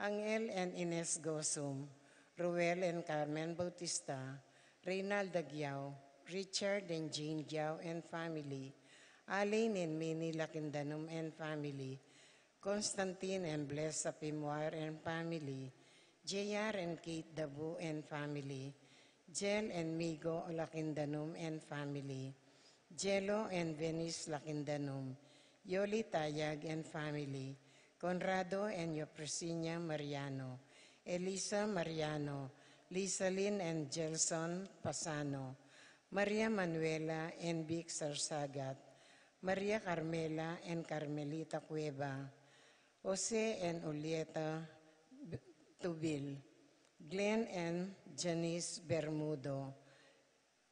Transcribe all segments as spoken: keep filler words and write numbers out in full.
Angel and Ines Gosum, Ruel and Carmen Bautista, Reynald Aguiao, Richard and Jane Guiao and family, Alain and Minnie Lakindanum and family, Constantine and Bless Apimwar and family, J R and Kate Dabu and family, Jel and Migo Lakindanum and family, Jelo and Venice Lakindanum, Yoli Tayag and family, Conrado and Eufrasinia Mariano, Elisa Mariano, Lisalin and Gelson Pasano, Maria Manuela and Vic Sarsagat, Maria Carmela and Carmelita Cueva, Jose and Julieta B-, Tubil, Glenn and Janice Bermudo,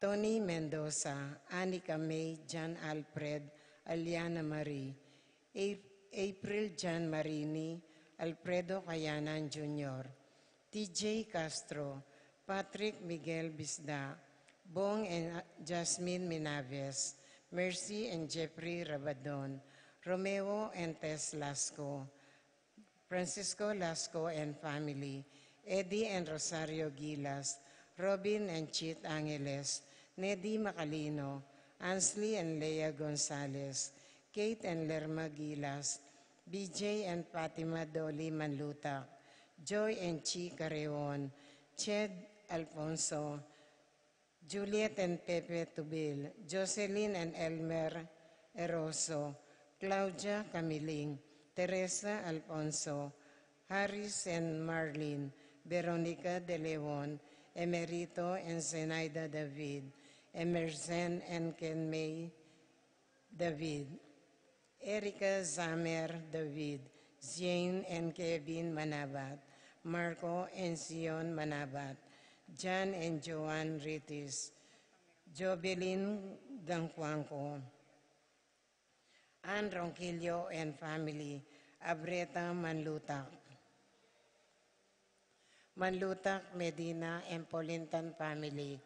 Tony Mendoza, Anika May, John Alfred, Aliana Marie, A-, April John Marini, Alfredo Kayanan Junior, T J Castro, Patrick Miguel Bisda, Bong and, uh, Jasmine Minaves, Mercy and Jeffrey Rabadon, Romeo and Tess Lasco, Francisco Lasco and family, Eddie and Rosario Gilas, Robin and Chit Angeles, Nedi Macalino, Ansley and Lea Gonzalez, Kate and Lerma Gilas, B J and Fatima Dolly Manlutak, Joy and Chi Carreon, Ched Alfonso, Juliet and Pepe Tubil, Jocelyn and Elmer Eroso, Claudia Camiling, Teresa Alfonso, Harris and Marlene, Veronica De Leon, Emerito and Zenaida David, Emerson and Ken May David, Erica Zamer David, Jane and Kevin Manabat, Marco and Sion Manabat, John and Joan Ritis, Jobelin Dangcuanco, Ann Ronquillo and family, Abreta Manlutak. Manlutak, Medina and Polintan family,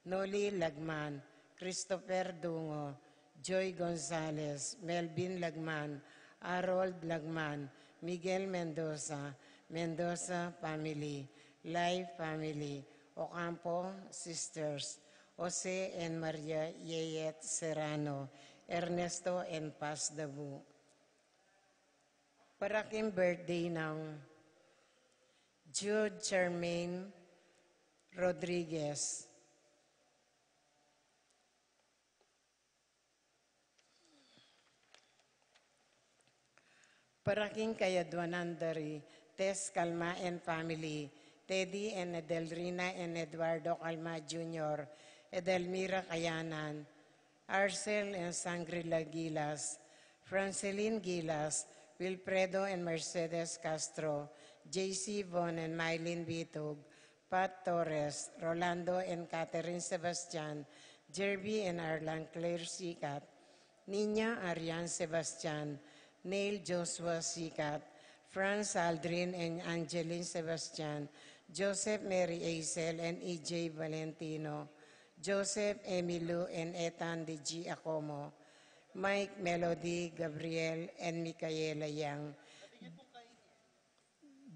Noli Lagman, Christopher Dungo, Joy Gonzalez, Melvin Lagman, Harold Lagman, Miguel Mendoza, Mendoza family, Lai family, Ocampo sisters, Jose and Maria Yeyet Serrano, Ernesto and Paz Dabu. Para king birthday nang Jude Charmaine Rodriguez. Para king kayadwanan da ri Tess Calma and family, Teddy and Edelrina and Eduardo Calma Junior, Edelmira Kayanan, Arcel and Sangrila Gilas, Francelin Gilas, Wilfredo and Mercedes Castro, J C Von and Mylene Bitug, Pat Torres, Rolando and Catherine Sebastian, Jerby and Arlan Claire Sikat, Nina Arian Sebastian, Neil Joshua Sikat, Franz Aldrin and Angeline Sebastian, Joseph Mary Aisel and E J Valentino, Joseph Emilio and Ethan de Giacomo, Mike, Melody, Gabriel, and Micaela Yang,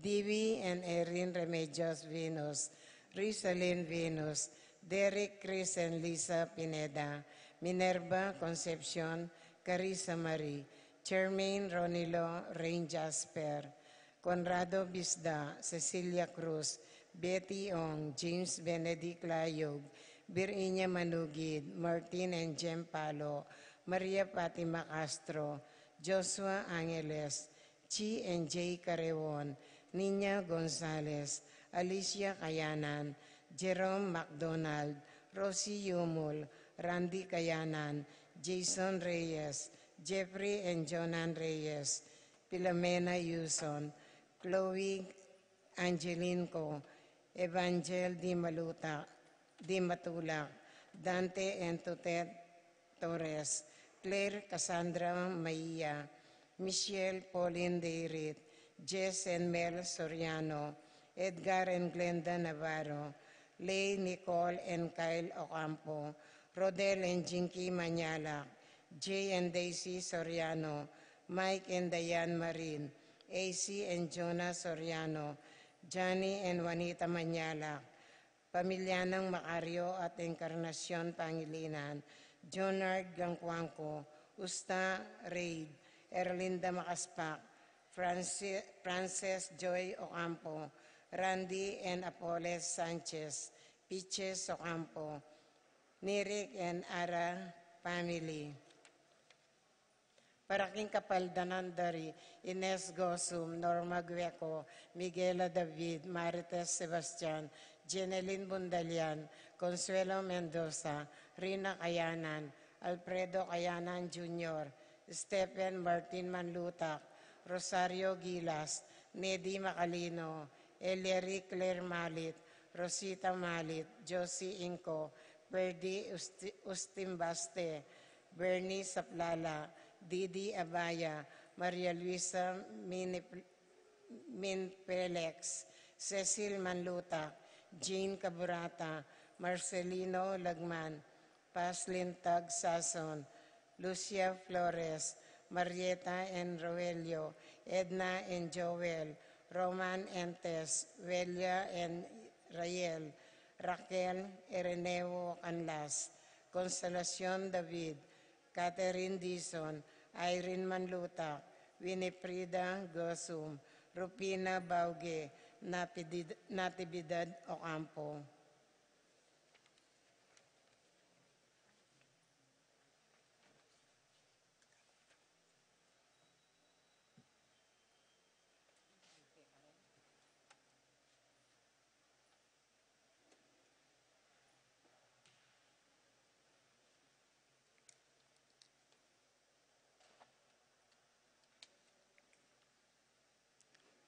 Divi and Erin Remedios Venus, Rizalin Venus, Derek, Chris and Lisa Pineda, Minerva Concepcion, Carissa Marie, Charmaine, Ronilo, Rain Jasper, Conrado Bisda, Cecilia Cruz, Betty Ong, James Benedict Layog, Virginia Manugid, Martin and Jem Palo, Maria Fatima Castro, Joshua Angeles, Chi and Jay Carreon, Nina Gonzalez, Alicia Kayanan, Jerome McDonald, Rosie Yumul, Randy Kayanan, Jason Reyes, Jeffrey and Jonan Reyes, Filomena Yuson, Chloe Angeline Co, Evangel Di Maluta, Di Matulak, Dante and Tutet Torres, Claire Cassandra Maia, Michelle Pauline Deirit, Jess and Mel Soriano, Edgar and Glenda Navarro, Lay Nicole and Kyle Ocampo, Rodel and Jinky Manyalak, Jay and Daisy Soriano, Mike and Diane Marin, A C and Jonah Soriano, Johnny and Juanita Mañalac, pamilya nang Macario at Encarnacion Pangilinan, Jonard Gangcuangco, Usta Reid, Erlinda Macaspac, Franci-, Frances Joy Ocampo, Randy and Apoles Sanchez, Piches Ocampo, Nirik and Ara family. Para king kapaldanan da ri Ines Gosum, Norma Gueco, Miguela David, Marites Sebastian, Jeneline Bundalian, Consuelo Mendoza, Rina Kayanan, Alfredo Kayanan Junior, Stephen Martin Manlutac, Rosario Gilas, Nedy Macalino, Elieri Claire Malit, Rosita Malit, Josie Inco, Verdi Usti-, Ustimbaste, Bernie Saplala, Didi Abaya, Maria Luisa Minip-, Minpelex, Cecil Manlutac, Jean Caburata, Marcelino Lagman, Paslin Tag Sason, Lucia Flores, Marieta and Roelio, Edna and Joel, Roman and Tess, Welia and Rael, Raquel, Ireneo Canlas, Consolacion David, Catherine Dizon, Irene Manlutac, Winifrida Gosum, Rufina Bauge, Napidid-, Natividad Ocampo.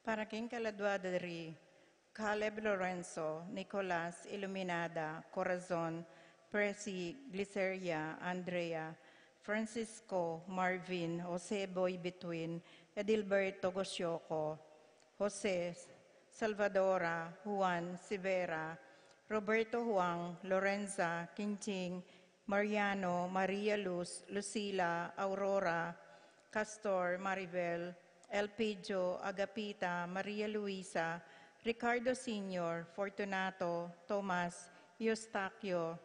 Para king kaladua da ri Caleb Lorenzo, Nicolas, Iluminada, Corazon, Presi, Gliceria, Andrea, Francisco, Marvin, Jose Boy Between, Edilberto Gosioco, Jose, Salvadora, Juan, Sivera, Roberto Juan, Lorenza, Quinting, Mariano, Maria Luz, Lucila, Aurora, Castor, Maribel, Elpidio, Agapita, Maria Luisa, Ricardo Senior, Fortunato, Tomas, Eustaquio,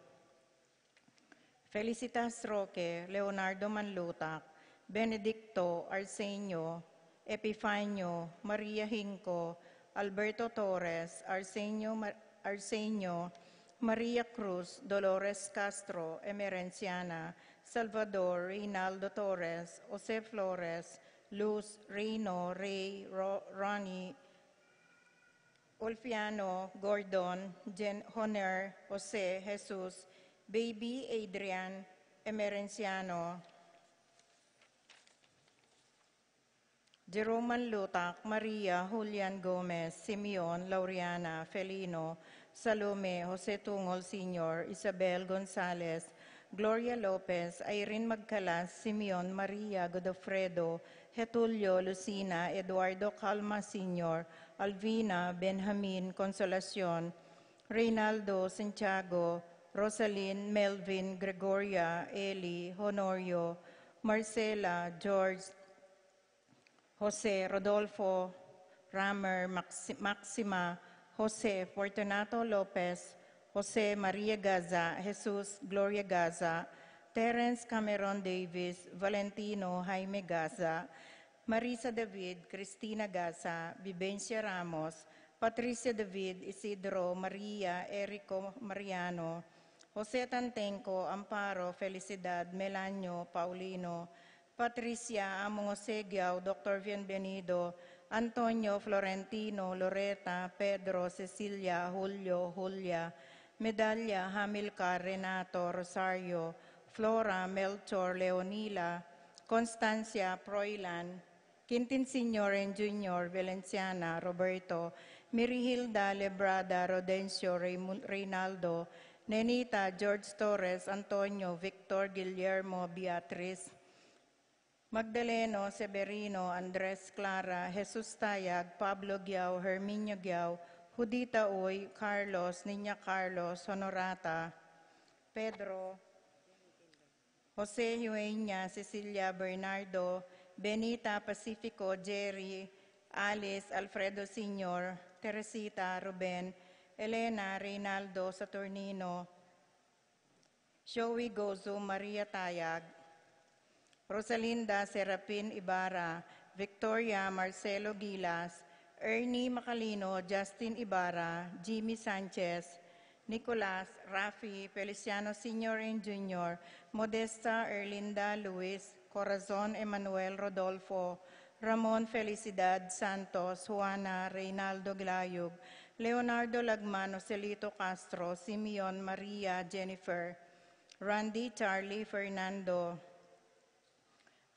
Felicitas Roque, Leonardo Manlutac, Benedicto, Arsenio, Epifanio, Maria Hinco, Alberto Torres, Arsenio, Mar-, Arsenio, Maria Cruz, Dolores Castro, Emerenciana, Salvador, Reynaldo Torres, Jose Flores, Luz, Rino, Rey, Ro-, Ronnie, Ulfiano, Gordon, Jen-, Honer, Jose, Jesus, Baby, Adrian, Emerenciano, Jerome Manlutac, Maria, Julian Gomez, Simeon, Lauriana, Felino, Salome, Jose Tungol Senior, Isabel Gonzalez, Gloria Lopez, Irene Magcalas, Simeon, Maria, Godofredo, Getulio, Lucina, Eduardo Calma Senior, Alvina, Benjamin, Consolacion, Reynaldo, Santiago, Rosalyn, Melvin, Gregoria, Eli, Honorio, Marcela, George, Jose, Rodolfo, Ramer, Maxi-, Maxima, Jose, Fortunato Lopez, Jose, Maria Gaza, Jesus, Gloria Gaza, Terence Cameron Davis, Valentino, Jaime Gaza, Marisa David, Cristina Gaza, Vivencia Ramos, Patricia David, Isidro, Maria, Erico, Mariano, Jose Tantenco, Amparo, Felicidad, Melanio, Paulino, Patricia, Among Jose Giao, Doctor Bienvenido, Antonio, Florentino, Loreta, Pedro, Cecilia, Julio, Julia, Medalia, Hamilcar, Renato, Rosario, Flora, Melchor, Leonila, Constancia, Proilan, Quintin Senior and Junior, Valenciana, Roberto, Mirihilda, Lebrada, Rodencio, Raymun-, Reynaldo, Nenita, George Torres, Antonio, Victor, Guillermo, Beatriz, Magdaleno, Severino, Andres, Clara, Jesus Tayag, Pablo Giao, Herminio Giao, Judita Uy, Carlos, Niña Carlos, Honorata, Pedro, Jose, Hueña, Cecilia, Bernardo, Benita, Pacifico, Jerry, Alice, Alfredo Senior, Teresita, Ruben, Elena, Reynaldo, Saturnino, Joey Gozo, Maria Tayag, Rosalinda, Serapin Ibarra, Victoria, Marcelo Gilas, Ernie Macalino, Justin Ibarra, Jimmy Sanchez, Nicolas, Rafi, Feliciano Senior and Junior, Modesta, Erlinda, Luis, Corazon, Emmanuel, Rodolfo, Ramon, Felicidad, Santos, Juana, Reynaldo Glayug, Leonardo Lagman, Joselito Castro, Simeon, Maria, Jennifer, Randy, Charlie, Fernando,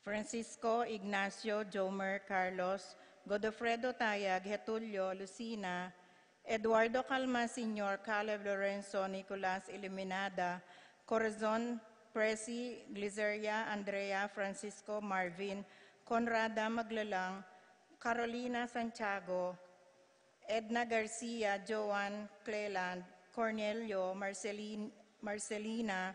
Francisco, Ignacio, Jomer, Carlos, Godofredo Tayag, Getulio, Lucina, Eduardo Calma Senior, Caleb Lorenzo, Nicolas Iluminada, Corazon, Presi, Glizeria, Andrea, Francisco, Marvin, Conrada Maglalang, Carolina Santiago, Edna Garcia, Joan Cleland, Cornelio, Marcelin-, Marcelina,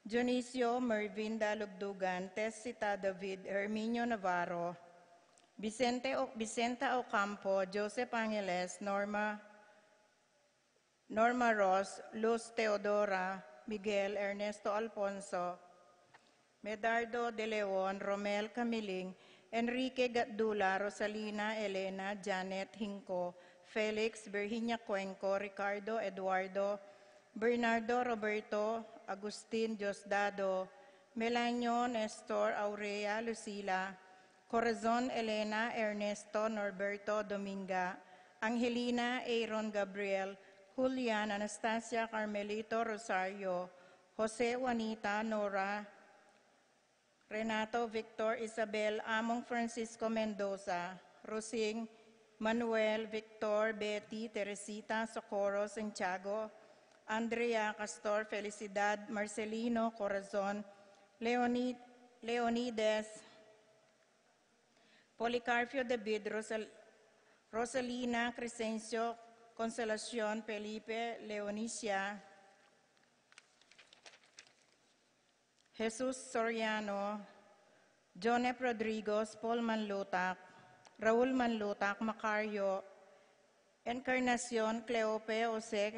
Dionisio, Mervinda Lugdugan, Tessita David, Herminio Navarro, Vicente O-, Vicenta Ocampo, Joseph Angeles, Norma, Norma Ross, Luz Teodora, Miguel Ernesto Alfonso, Medardo de Leon, Romel Camiling, Enrique Gatdula, Rosalina Elena, Janet Hinco, Felix, Virginia Cuenco, Ricardo Eduardo, Bernardo Roberto, Agustin Diosdado, Melanio Nestor, Aurea Lucila, Corazon Elena, Ernesto Norberto Dominga, Angelina Aaron Gabriel, Julian Anastasia Carmelito Rosario, Jose Juanita Nora, Renato Victor Isabel, Among Francisco Mendoza, Rosing, Manuel, Victor, Betty, Teresita, Socorro, Santiago, Andrea, Castor, Felicidad, Marcelino, Corazon, Leoni-, Leonides, Policarpio, David, Rosal-, Rosalina, Crescencio, Consolacion, Felipe, Leonicia, Jesus Soriano, John F. Rodriguez, Paul Manlutak, Raul Manlutak, Macario, Encarnacion, Cleope, Jose,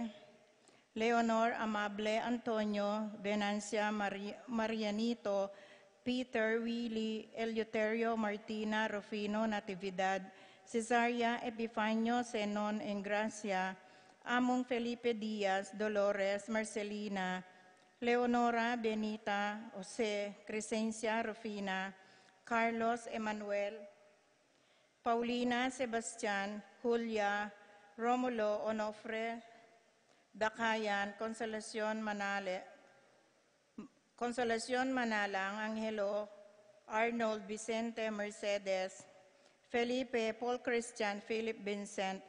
Leonor, Amable, Antonio, Venancia, Mari-, Marianito, Peter, Willie, Eleuterio, Martina, Rufino, Natividad, Cesaria, Epifanio, Zenon, Engracia, Among Felipe Diaz, Dolores, Marcelina, Leonora, Benita, Jose, Crescencia, Rufina, Carlos, Emmanuel, Paulina, Sebastian, Julia, Romulo, Onofre, Dakayan, Consolacion, Manale, Consolacion, Manalang, Angelo, Arnold, Vicente, Mercedes, Felipe, Paul Christian, Philip Vincent,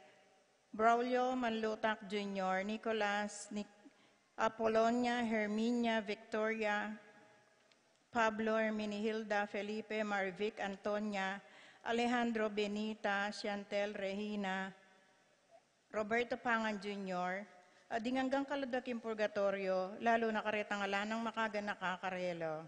Braulio Manlutak Junior, Nicolas, Nic-, Apolonia, Herminia, Victoria, Pablo, Herminihilda, Felipe, Marvic, Antonia, Alejandro, Benita, Chantel, Regina, Roberto Pangan Junior, at ding anggang kaladwa king purgatorio, lalu na karetang ala nang makaganaka karela.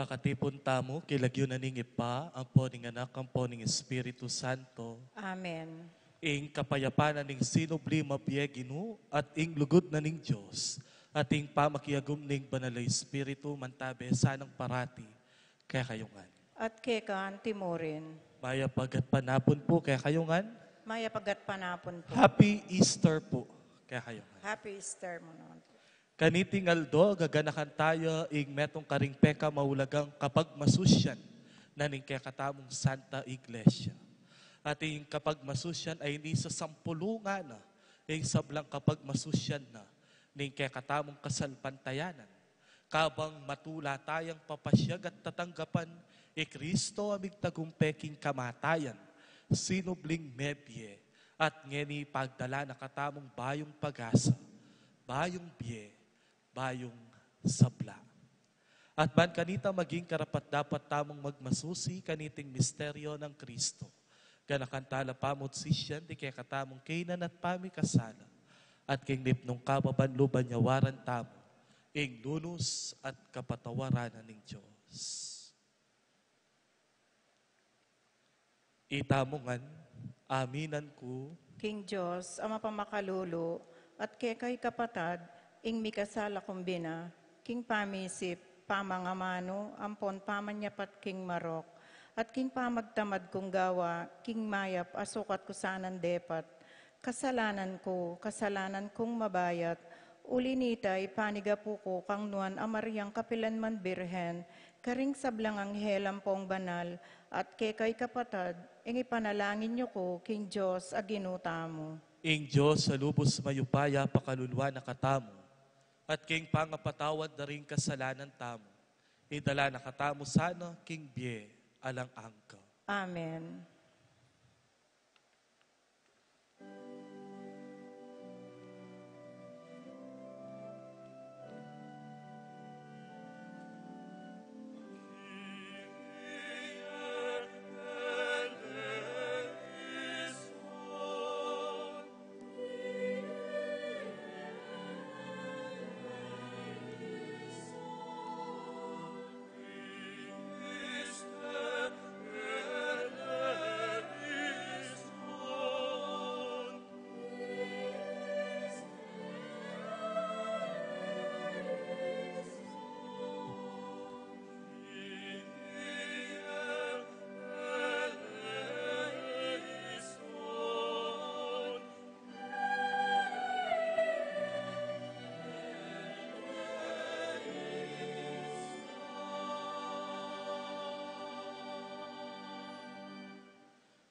Pakatipun tamu king lagyu na ning Ibpa, ampo ning Anak, ampo ning Espiritu Santo. Amen. Ing kapayapan na ning sinubli mabie Ginu, at ing lugud na ning Dios, at ing pamakiagum ning Banal a Espiritu, mantabe sanang parati kekayu ngan. At keka anti mu rin. Mayap a gatpanapun pu kekayu ngan. Mayap a gatpanapun pu. Happy Easter pu kekayu ngan. Happy Easter mu naman pu. Kaniting aldo, gaganakan taya ing metung karing pekamaulagang kapagmasusyan na ning kekatamung Santa Iglesia. At ing kapagmasusyan a ini sasampulungan na ing sablang kapagmasusyan na ning kekatamung kasalpantayanan. Kabang matula tayang papasyag at tatanggapan i Kristo a migtagumpe king kamatayan, sinubling mebie, at ngeni pagdala na katamung bayung pag-asa, bayung bie, bayung sabla. At ban kanita maging karapat-dapat tamung magmasusi kaniting misteryo nang Kristo, ganakan tala pamu't sisian ding kekatamung kainan at pamikasala, at king lipnung kapabanluban nyawaran tamu ing lunus at kapatawaran na ning Dios. Itamu ngan, aminan ku king Dios a mapamakalulu, at keka ikapatad, ing mikasala kung bina, king pamisip, pamangamanu, ampon pamanyapat king marok, at king pamagtamad kung gawa, king mayap a sukat ku sanang depat. Kasalanan ku, kasalanan kung mabayat, uli nita ipanigapu ku kang Nuan a Mariang kapilan man Birhen, karing sablang anghel ampong banal, at keka ikapatad, ing ipanalangin yu ku king Dios a Ginu tamu. Ing Dios a lubus mayupaya pakaluluan na katamu, at king pangapatawad da ring kasalanan tamu, idala na katamu sana king bie alang angga. Amen.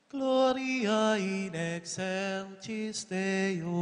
Gloria in excelsis Deo.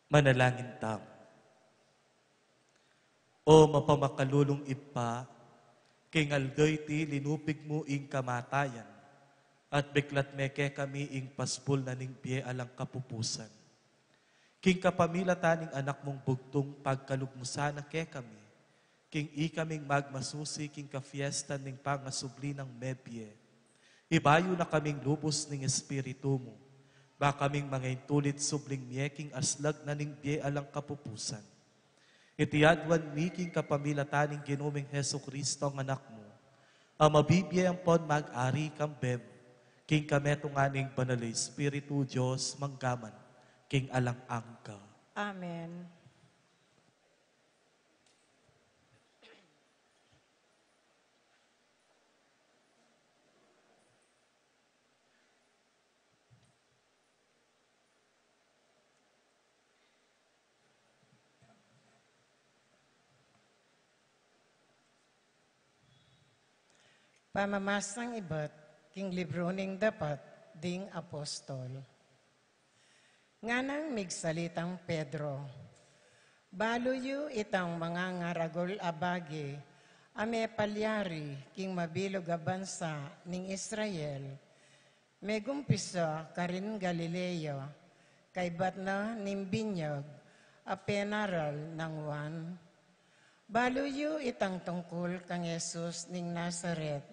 Manalangin tamu. O mapamakalulung Ibpa, king aldo iti linupig mu ing kamatayan, at biklat me kekami ing pasbul na ning bie alang kapupusan. King kapamilatan ning Anak mung bugtung, pagkalub mu sana kekami, king ikaming magmasusi king kafiestan ning pangasubli nang mebie. Ibayu na kaming lubus ning Espiritu mu, ba kaming mangaintulit subling mie king aslag na ning bie alang kapupusan. Iti aduan mi king kapamilatan ning Ginu ming Jesucristo a Anak mu, a mabibie ampon mag-ari kambe mu, king kametungan ning Banal a Espiritu, Dios mangga man king alang angga. Amen. Pamamasang ibat king libru ning Dapat ding Apostol. Nganang migsalitang Pedro, "Balu yu itang mangangaragul a bage a mepalyari king mabilug a bansa ning Israel, megumpisa karin Galilea, kaybat na ning binyag a penaral nang Juan. Balu yu itang tungkul kang Jesus ning Nazaret,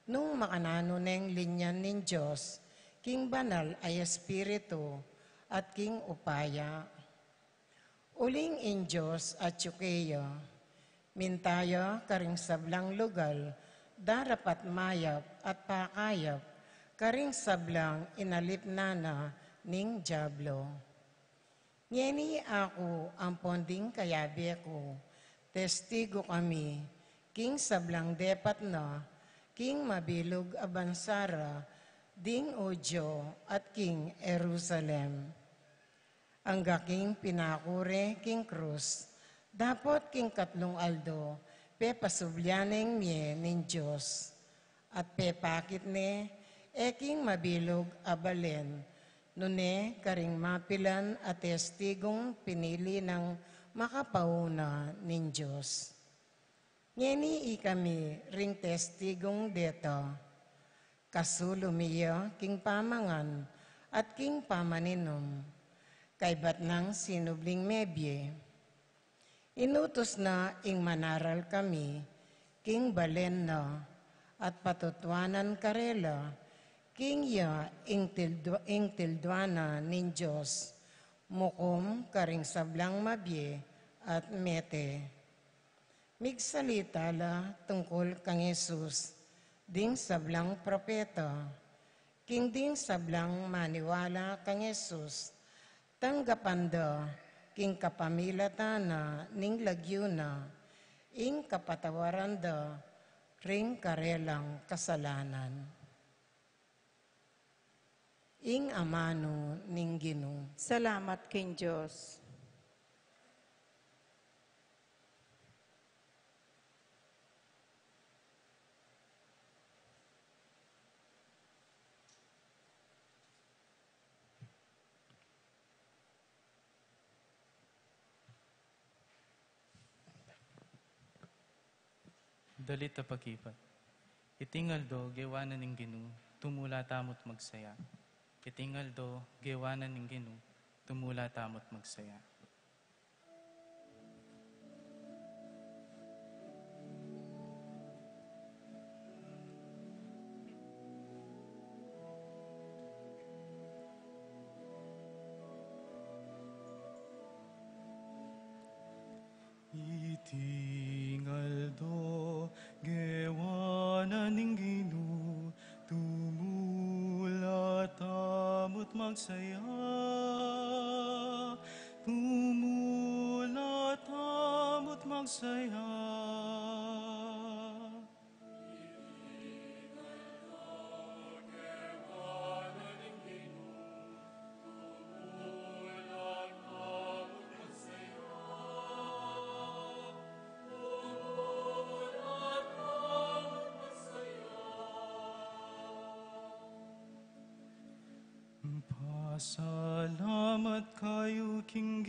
nung makananu neng linyan ning Dios king Banal a Espiritu at king upaya. Uling ing Dios atyu keya, minta ya karing sablang lugal darapat mayap at pakayap karing sablang inalip na na ning Diablo. Ngeni aku ampon ding kayabe ku, testigu kami king sablang depat na king mabilug a bansa ra ding Judio at king Jerusalem. Angga king pinaku re king krus, dapot king katlung aldo pepasublian neng mie ning Dios, at pepakit ne e king mabilug a balen, nune karing mapilan a testigung pinili nang makapauna ning Dios. Ngeni ikami ring testigung deta. Kasulu mi ya king pamangan at king pamaninum, kaybat nang sinubling mebie. Inutus na ing manaral kami king balen na, at patutuanan karela king ya ing tildu-, ing tilduanan ning Dios, mukum karing sablang mabie at mete." Migsalita la tungkul kang Jesus ding sablang propeta, king ding sablang maniwala kang Jesus, tanggapan da king kapamilatan na ning lagyu na, ing kapatawaran da ring karelang kasalanan. Ing amanu ning Ginu. Salamat king Dios. Dalit a pakibat. Iting aldo gewa na ning Ginu, tumula tamu't magsaya. Iting aldo gewa na ning Ginu, tumula tamu't magsaya. Iting aldo gewa na ning Ginu, tumula tamu't magsaya. Tumula tamu't magsaya. Pasalamat kayu king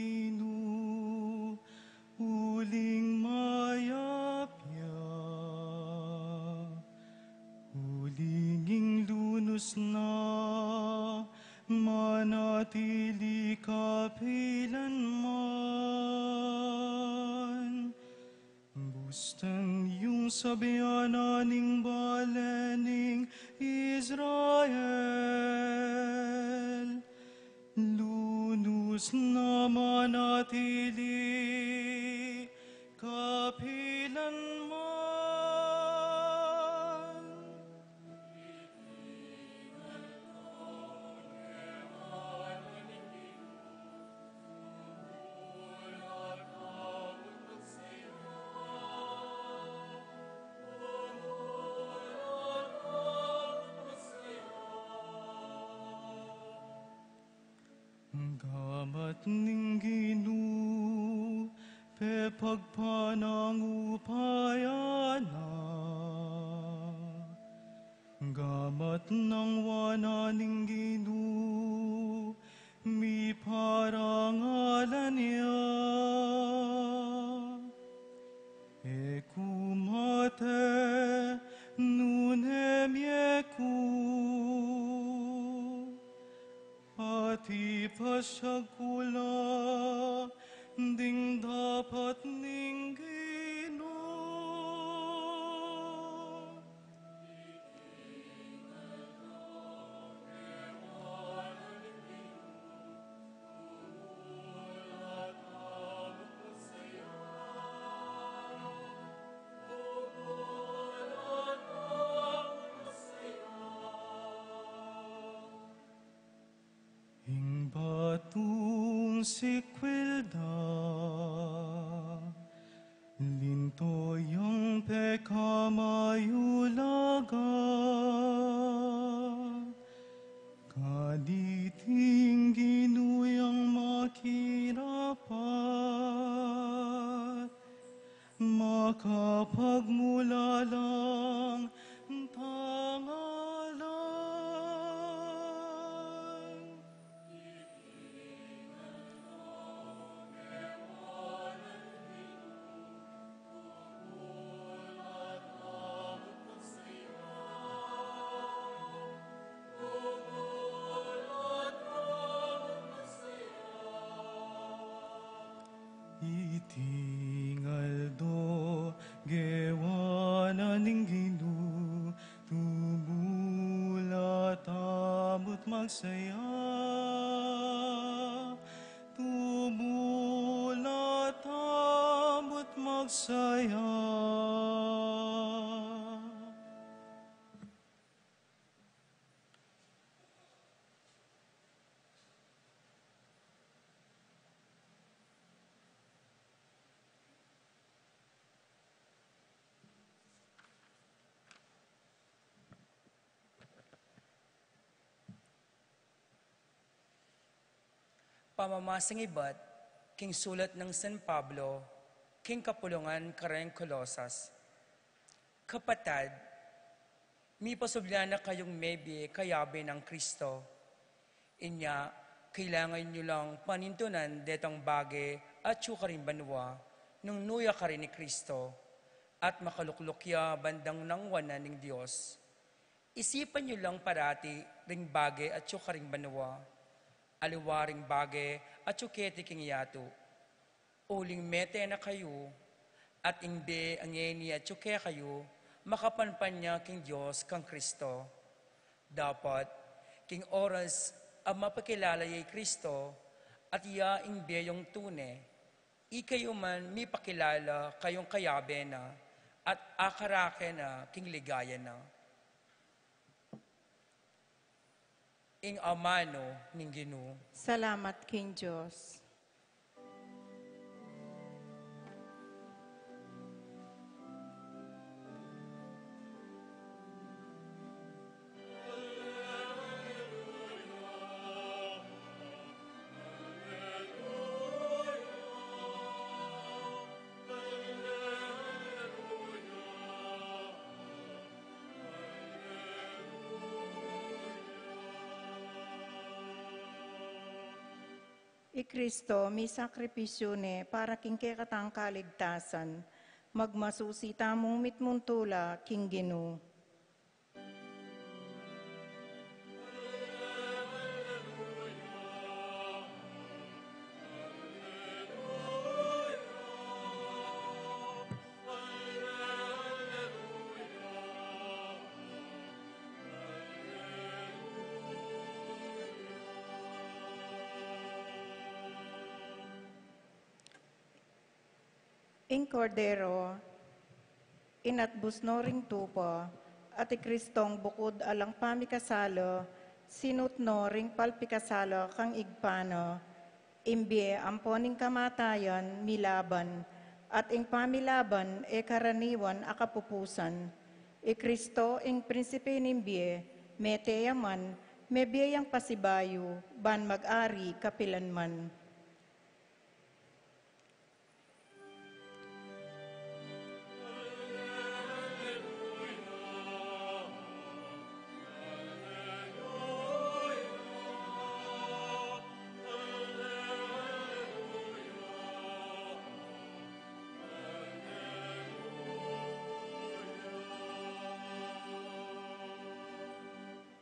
Bustan yung sabian na ning bale ning Israel, lunus na manatili kapilan man. Gamat ning Ginu, pepagpanangupayan na. Gamat nang wanan ning Ginu, miparangalan ya. E ku mate, nune mie ku. At ipasyag ku la ding dapat ning Ginu. Ing batung sikwil da, linto yang pekamayulagan, kaniting Ginu yang makirapat, makapagmulalang tangalan. Iting aldo gewa na ning Ginu, tumula tamu't magsaya, tumula tamu't magsaya. Pamamasang ibat king sulat nang San Pablo king kapulungan kareng Colosas. Kapatad, mipasubli na kayung mebie kayabe nang Kristo. Inya, kailangan yu lang panintunan detang bage atyu karing banua nung nu ya karin i Kristo, at makalukluk ya bandang nang wanan ning Dios. Isipan yu lang parati ring bage atyu karing banua, aliwa ring bage atyu keti king yatu. Uling mete na kayu, at ing bie a ngeni atyu kekayu, makapanpan ya king Dios kang Kristo. Dapot, king oras a mapakilala ye i Kristo, at iya ing bie yung tune, ikayu man mipakilala kayung kayabe na, at akarake na king ligaya na. Ing amanu ning Ginu. Salamat king Dios. I Kristo misakripisyu ne para king kekatang kaligtasan. Magmasusi tamung mitmung tula king Ginu. Ing Kordero, inatbus no ring tupa, at i Kristong bukud alang pamikasala, sinut no ring palpikasala kang Ibpa na. Ing bie ampo ning kamatayan milaban, at ing pamilaban e karaniwan a kapupusan. I Kristo ing prinsipe ning bie, mete ya man, mebie yang pasibayu, ban mag-ari kapilanman.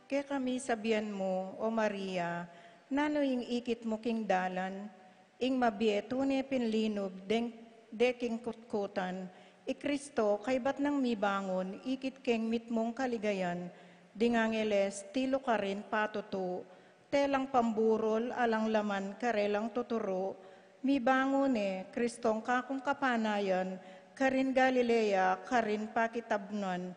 Kekami sabian mu, O Maria, nanu ing ikit mu king dalan, ing mabie tune pin linub deng, de king kutkutan, i Kristo kaybat nang mibangun, ikit keng mitmung kaligayan, ding angeles tilu karin patutu, telang pamburul alang laman karelang tuturu, mibangun e, Kristong kakung kapanayan, karin Galilea, karin pakitabnan,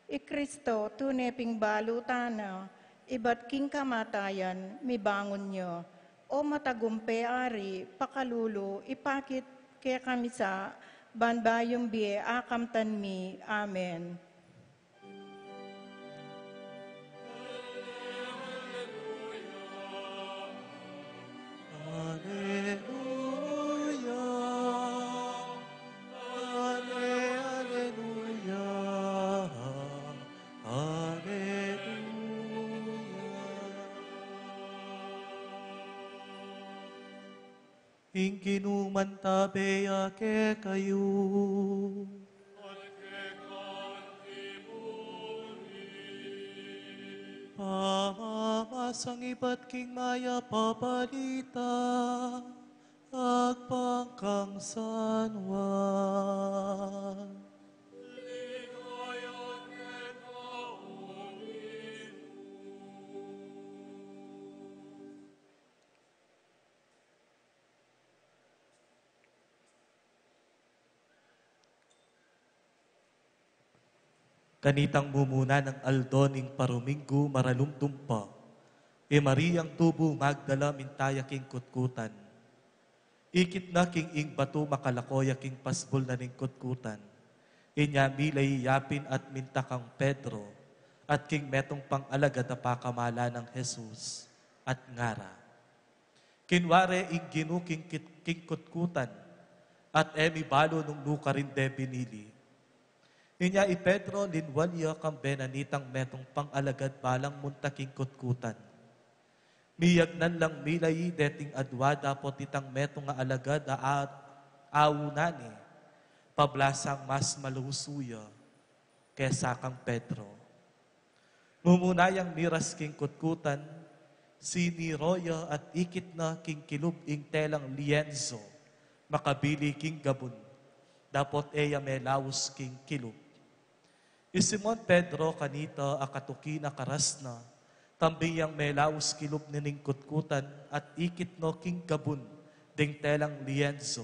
I Kristo, tune ping balu tana, ibat king kamatayan, mibangun ya. O matagumpe Ari, pakalulu, ipakit kekami sa ban bayung bie a kamtan mi. Amen. Aleluya. Ale-, aleluya. Aleluya. Ing Ginu mantabe ya kekayu. Pamamasan ibat king Mayap a Balita agpang kang San Juan. Kanitang mumuna nang aldo ning paruminggu, maralumdum pa, i Mariang tubu Magdala mintaya king kutkutan. Ikit na king ing batu makalako ya king pasbul na ning kutkutan. Inya milai ya pin at minta kang Pedro at king metung pang alagad a pakamala nang Jesus at ngara, Kinware ing Ginu king kit-, king kutkutan, at e mibalu nung nu karin de binili. Inya i Pedro linwal ya kambe na nitang metung pang alagad balang munta king kutkutan. Miyagnan lang milai deting adwa dapot itang metung a alagad a, a, auna ne, pablasang mas malusu ya kesa kang Pedro. Mumuna yang miras king kutkutan, siniro ya at ikit na king kilub ing telang lienso, makabili king gabun, dapot e ya melaus king kilub. I Simon Pedro kanita a katuki na karas na, tambing yang melaus kilub nining kutkutan at ikit no king gabun ding telang lienso.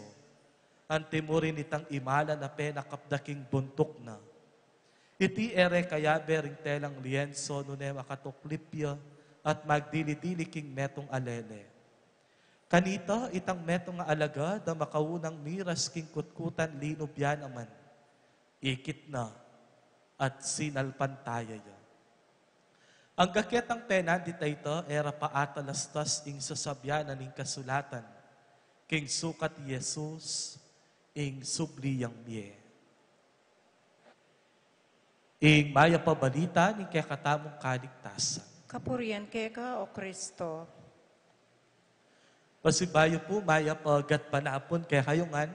Anti mu rin itang imalan a penakap da king buntuk na. Iti e re kayabe ring telang lienso nune makatuklip ya at magdili-dili king metung a lele. Kanita itang metung a alagad a makaunang miras king kutkutan linub ya naman. Ikit na at sinalpantaya ya. Angga ketang penandit a ita, e ra pa atalastas ing sasabyan na ning kasulatan, king sukat i Jesus, ing subli yang mie. Ing mayap a balita ning kekatamung kaligtasan. Kapurian keka, O Kristo. Pasibayu pu, mayap a gatpanapun kekayu ngan.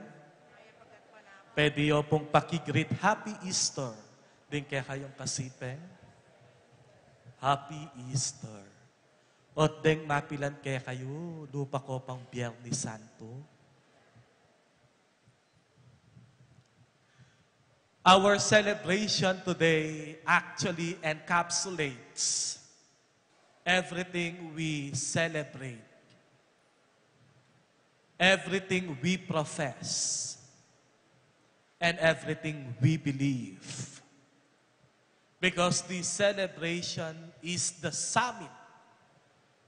Pwede yu pung paki-greet Happy Easter ding kekayung kasipen. Happy Easter. Ot deng mapilan kekayu, lupa ko pang Biyernes Santo. Our celebration today actually encapsulates everything we celebrate, everything we profess, and everything we believe. Because this celebration is the summit,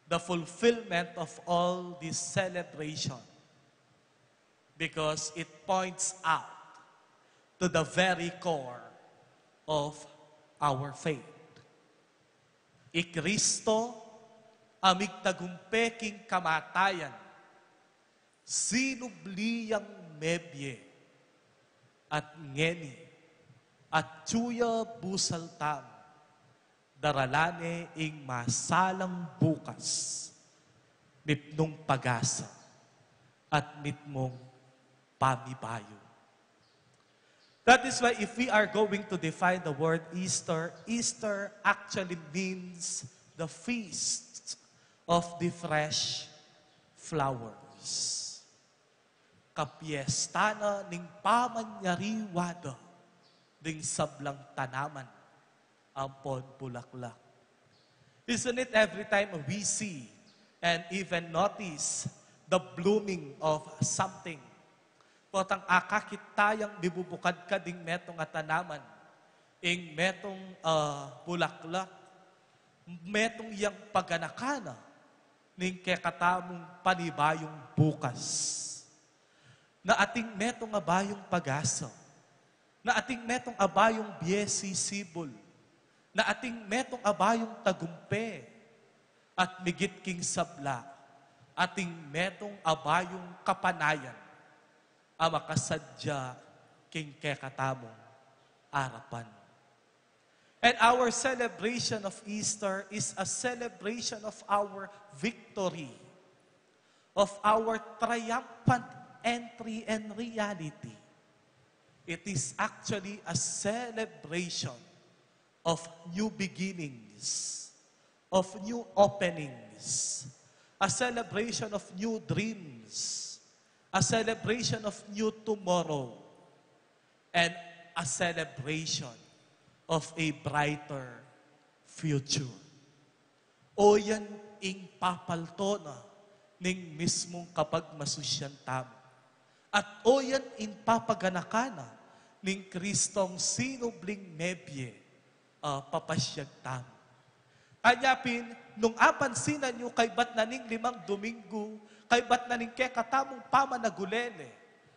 the fulfillment of all this celebration. Because it points out to the very core of our faith. I Kristo a migtagumpe king kamatayan, sinubli yang mebie, at ngeni, atyu ya busal tamu, darala ne ing masalang bukas, mitmung pag-asa, at mitmung pamibayu. That is why if we are going to define the word Easter, Easter actually means the feast of the fresh flowers. Kapiesta na ning pamanyariwa da ding sablang tanaman ampon bulaklak. Isn't it every time we see and even notice the blooming of something? Potang akakit tayang mibubukad ka ding metung a tanaman, ing metung, ah, bulaklak, metung yang paganakan na ning kekatamung panibayung bukas. Na atin metung a bayung pag-asa, na atin metung a bayung bie sisibul, na atin metung a bayung tagumpe, at migit king sabla, atin metung a bayung kapanayan a makasadya king kekatamung arapan. And our celebration of Easter is a celebration of our victory, of our triumphant entry and reality. It is actually a celebration of new beginnings, of new openings, a celebration of new dreams, a celebration of new tomorrow, and a celebration of a brighter future. O yan ing papalto na ning mismung kapagmasusyan tamu. At o yan ing papaganakan na ning Kristong sinubling mebie, ah, papasyag tamu. Anya pin, nung apansinan yu kaybat na ning limang Dominggu, kaybat na ning kekatamung pamanagulele,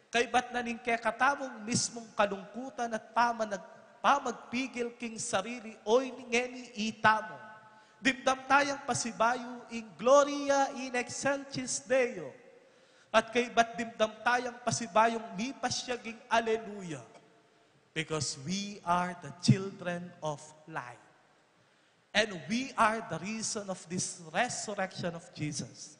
kaybat na ning kekatamung mismung kalungkutan at pamanag-, pamagpigil king sarili, oy, ngeni itamu. Dimdam tayang pasibayu ing Gloria in excelsis Deo. At kaybat dimdam tayang pasibayung mipasyag ing Alleluia. Because we are the children of light. And we are the reason of this resurrection of Jesus.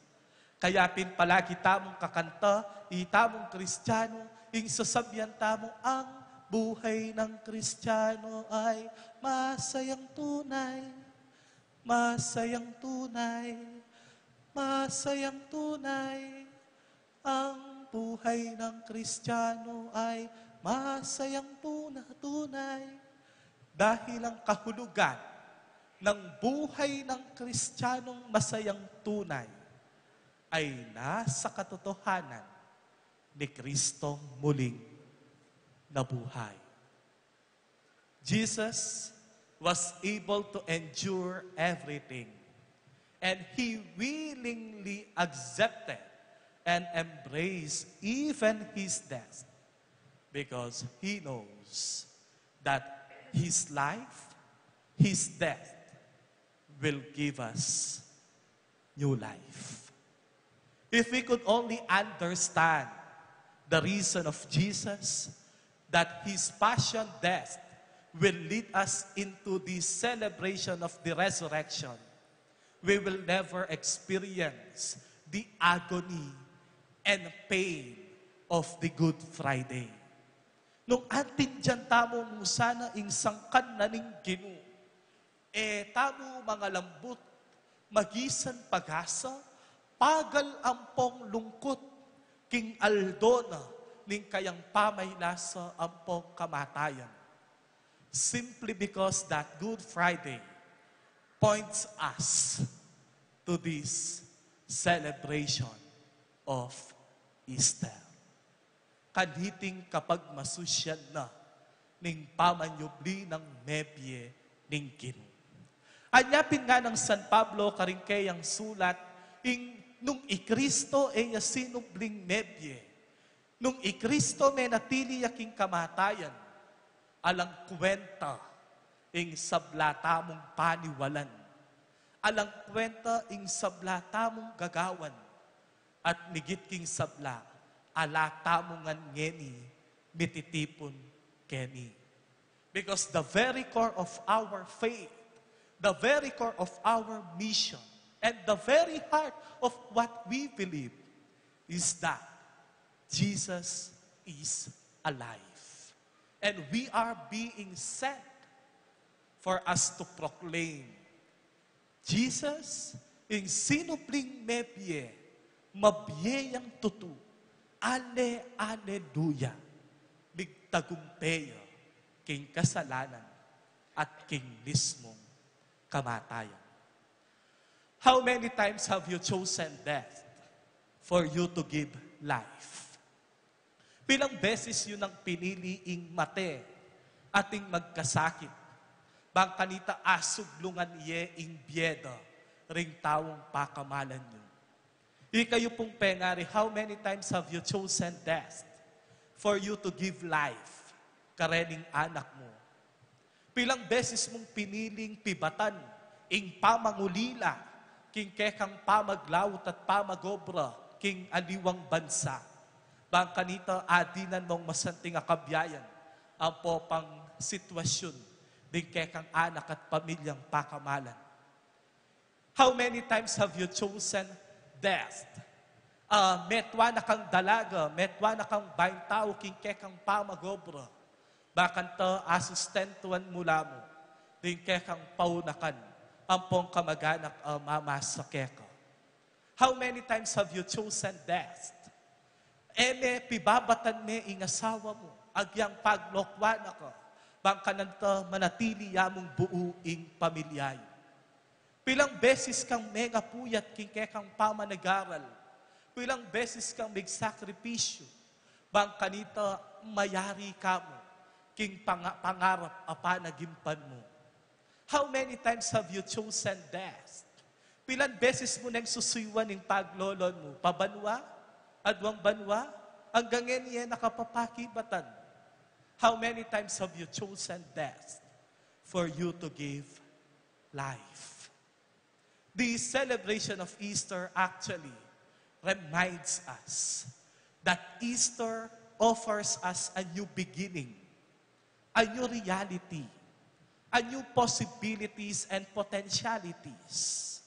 Kaya pin palagi tamung kakanta, itamung Kristiyanu, ing sasabian tamu, ang buhay ng Kristiyano ay masayang tunay, masayang tunay, masayang tunay. Ang buhay ng Kristiyano ay masayang tuna-, tunay. Dahil ang kahulugan ng buhay ng Kristiyanong masayang tunay ay nasa katotohanan ni Kristong muling nabuhay. Jesus was able to endure everything, and he willingly accepted and embraced even his death, because he knows that his life, his death, will give us new life. If we could only understand the reason of Jesus, that his passion death will lead us into the celebration of the resurrection, we will never experience the agony and pain of the Good Friday. Nung antindian tamu mu sana ing sangkan na ning Ginu, e tamu mangalambut, magisan pag-asa, pagal ampong lungkut, king aldo na ning kayang pamaylasa ampong kamatayan. Simply because that Good Friday points us to this celebration of Easter. Kaniting kapagmasusyan na ning pamanyubli nang mebie ning Ginu. Anya pin ngana nang San Pablo karing keyang sulat, ing nung i Kristo e ya sinubling mebie, nung i Kristo menatili ya king kamatayan, alang kwenta ing sabla tamung paniwalan, alang kwenta ing sabla tamung gagawan, at migit king sabla, ala tamu ngan ngeni mititipun keni. Because the very core of our faith, the very core of our mission, and the very heart of what we believe is that Jesus is alive. And we are being sent for us to proclaim Jesus, ing sinubling mebie, mabie yang tutu. Ale, aleluya. Migtagumpe ya king kasalanan at king mismung kamatayan. How many times have you chosen death for you to give life? Pilang beses yu nang pinili ing mate at ing magkasakit, bang kanita asublungan ye ing bie da ring taung pakamalan yu? Ikayu pung pengari, how many times have you chosen death for you to give life karening anak mu? Pilang beses mung piniling pibatan ing pamangulila king kekang pamaglaut at pamagobra king aliwang bansa, bang kanita adinan mung masanting a kabiayan ampo pang sitwasyun ding kekang anak at pamilyang pakamalan? How many times have you chosen death? Ah, metua na kang dalaga, metua na kang baintau king kekang pamagobra, bang kanita asustentuan mu la mu ding kekang paunakan ampong kamaganak a mamasa keka? How many times have you chosen death? E me pibabatan me ing asawa mu, agyang paglokwan na ka, bang kanita manatili ya mung buu ing pamilya yu. Pilang beses kang mengapuyat king kekang pamanagaral, pilang beses kang migsakripisyu, bang kanita mayari ka mu king panga-, pangarap a panagimpan mu? How many times have you chosen death? Pilan beses mu neng susuyuan ing paglolon mu, pabanua, aduang banua, anggang ngeni e na ka pa pakibatan? How many times have you chosen death for you to give life? The celebration of Easter actually reminds us that Easter offers us a new beginning, a new reality, a new possibilities and potentialities.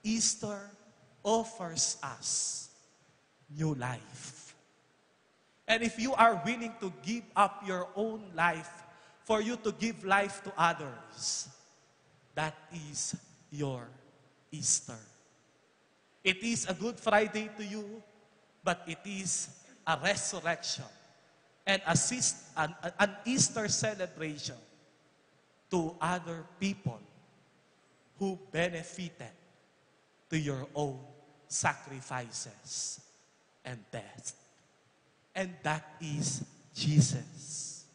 Easter offers us new life. And if you are willing to give up your own life for you to give life to others, that is your Easter. It is a Good Friday to you, but it is a resurrection and a sis-, an, an Easter celebration to other people who benefited to your own sacrifices and death. And that is Jesus.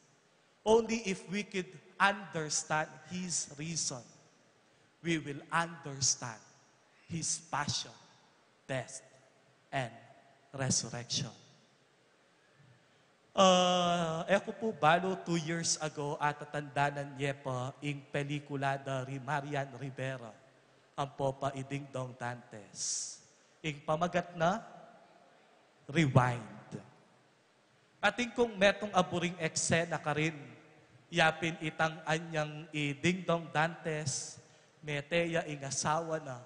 Only if we could understand his reason, we will understand his passion, death, and resurrection. Ah, e ku pu balu, two years ago, atatandanan ye pa ing pelikula da ri Marian Rivera, ampo pa i Ding Dong Dantes. Ing pamagat na, Rewind. Atin kung metung a buring eksena karin, yapin itang anyang i Ding Dong Dantes, mete ya ing asawa na,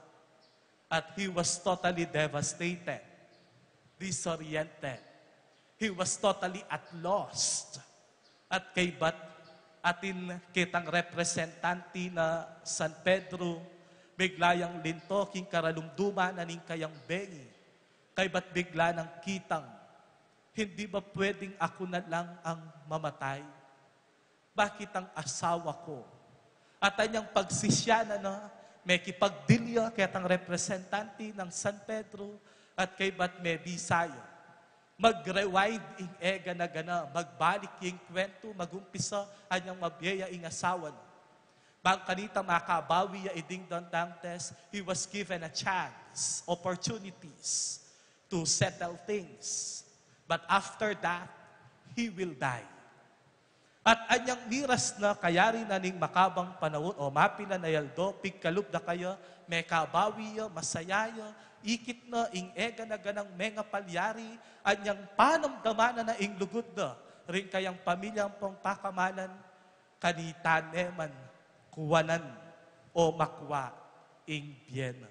at he was totally devastated, disoriented. He was totally at lost. At kaybat atin kitang representante na San Pedro, bigla yang linto king karalumduman na ning kayang bengi. Kaybat bigla nang kitang, "Hindi ba pwedeng aku na lang ang mamatay? Bakit ang asawa ko?" At anyang pagsisyanan na, mekipagdilya ketang representante nang San Pedro at kaybat mebisa ya, Mag-rewind ing egana-gana, magbalik ing kwentu, magumpisa anyang mabie ya ing asawa na. Bang kanita makabawi ya i Ding Dong Dantes, he was given a chance, opportunities to settle things. But after that, he will die. At anyang miras na, kayari na ning makabang panaun o mapilan a aldo, pigkalub da kaya, mekabawi ya, masaya ya, ikit na ing egana-ganang mengapalyari, anyang panamdaman na na ing lugud da ring kayang pamilya ampong pakamalan, kanita ne man kuanan o makua ing bie na.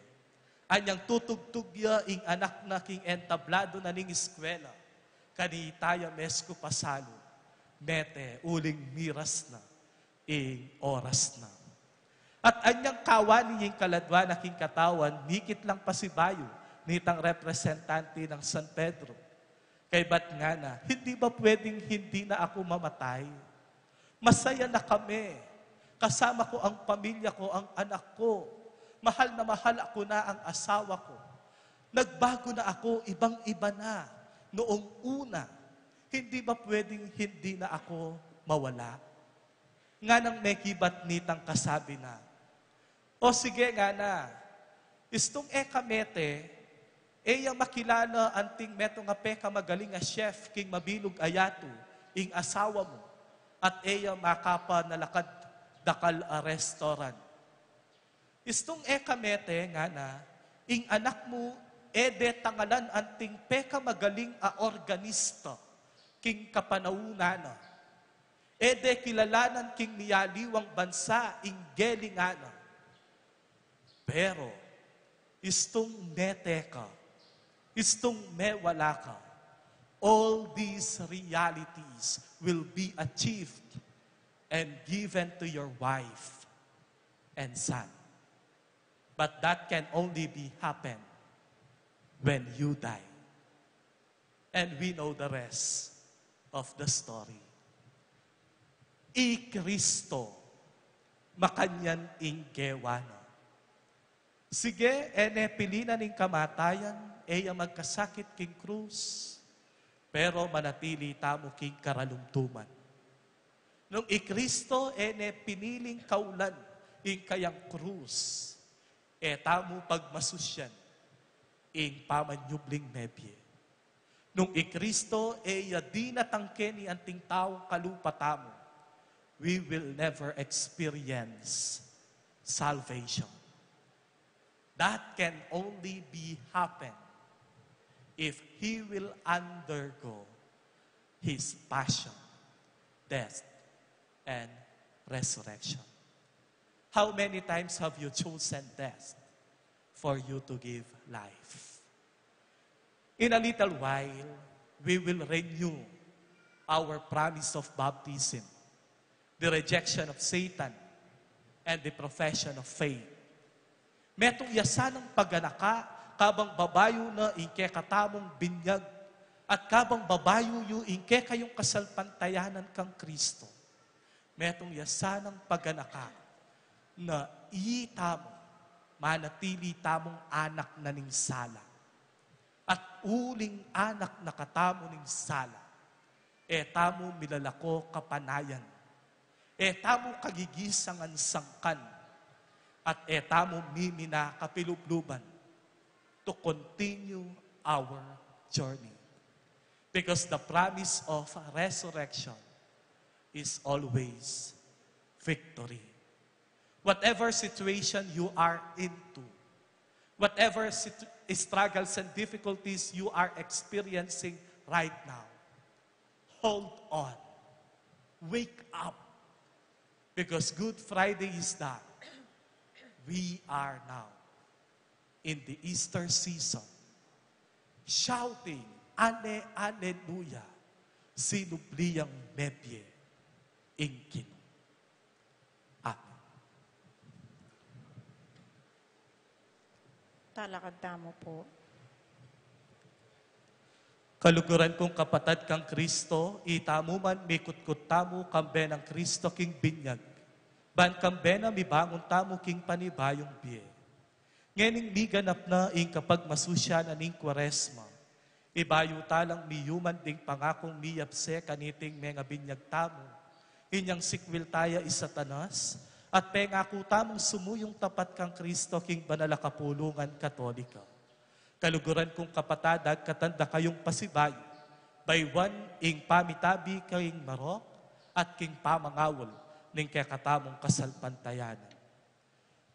Anyang tutugtug ya ing anak na king entablado na ning eskwela, kanita ya mesku pasalu, mete uling miras na ing oras na. At anyang kawani ing kaladwa na king katawan, mikit lang pasibayu nitang representante ng San Pedro. Kaybat ngana, "Hindi ba pwedeng hindi na ako mamatay? Masaya na kami. Kasama ko ang pamilya ko, ang anak ko. Mahal na mahal ako na ang asawa ko. Nagbago na ako, ibang-iba na noong una. Hindi ba pwedeng hindi na ako mawala?" Nganang mekibat nitang kasabi na, "O sige," ngana, "istung e ka mete, e ya makilala anting metung a pekamagaling a chef king mabilug a yatu, ing asawa mu, at e ya makapanalakad dakal a restaurant. Istung e ka mete," ngana, "ing anak mu, e de tangalan anting pekamagaling a organista king kapanaunan na. E de kilalanan king miyaliwang bansa ing gelingan na. Pero istung mete ka, istung mewala ka, all these realities will be achieved and given to your wife and son. But that can only be happen when you die." And we know the rest of the story. I Kristo, makanyan ing gewa na. Sige, e ne pilinan ing kamatayan, e ya magkasakit king krus, pero manatili tamu king karalumduman. Nung i Kristo e ne piniling kaulan ing kayang krus, e tamu pagmasusyan ing pamanyubling mebie. Nung i Kristo e ya dinatang keni anting taung kalupa tamu, we will never experience salvation. That can only be happen if he will undergo his passion, death, and resurrection. How many times have you chosen death for you to give life? In a little while, we will renew our promise of baptism, the rejection of Satan, and the profession of faith. Metung ya sanang paganaka, kabang babayu na ing kekatamung binyag, at kabang babayu yu ing kekayung kasalpantayanan kang Kristo. Metung ya sanang paganaka na itamu, manatili tamung anak na ning sala. At uling anak na katamu ning sala, e tamu milalako kapanayan, e tamu kagigisangan sangkan, at e tamu mimina kapilubluban to continue our journey. Because the promise of resurrection is always victory. Whatever situation you are into, whatever situ- struggles and difficulties you are experiencing right now, hold on. Wake up. Because Good Friday is that we are now in the Easter season, shouting, "Ale, aleluya, sinubli yang mebie ing Ginu." Amen. Talakad tamu pu. Kaluguran kung kapatad kang Kristo, itamu man mikutkut tamu kambe nang Kristo king binyag, ban kambe na mibangun tamu king panibayung bie. Ngening miganap na ing kapagmasusyan ning Kuaresma, Ibayu ta lang miyuman ding pangakung miyapse kaniting mengabinyag tamu, inyang sikwil taya i Satanas, at pengaku tamung sumuyung tapat kang Kristo king banal a kapulungan Katolika. Kaluguran kung kapatad, agkatan da kayung pasibayu, baywan ing pamitabi king marok at king pamangaul ning kekatamung kasalpantayanan.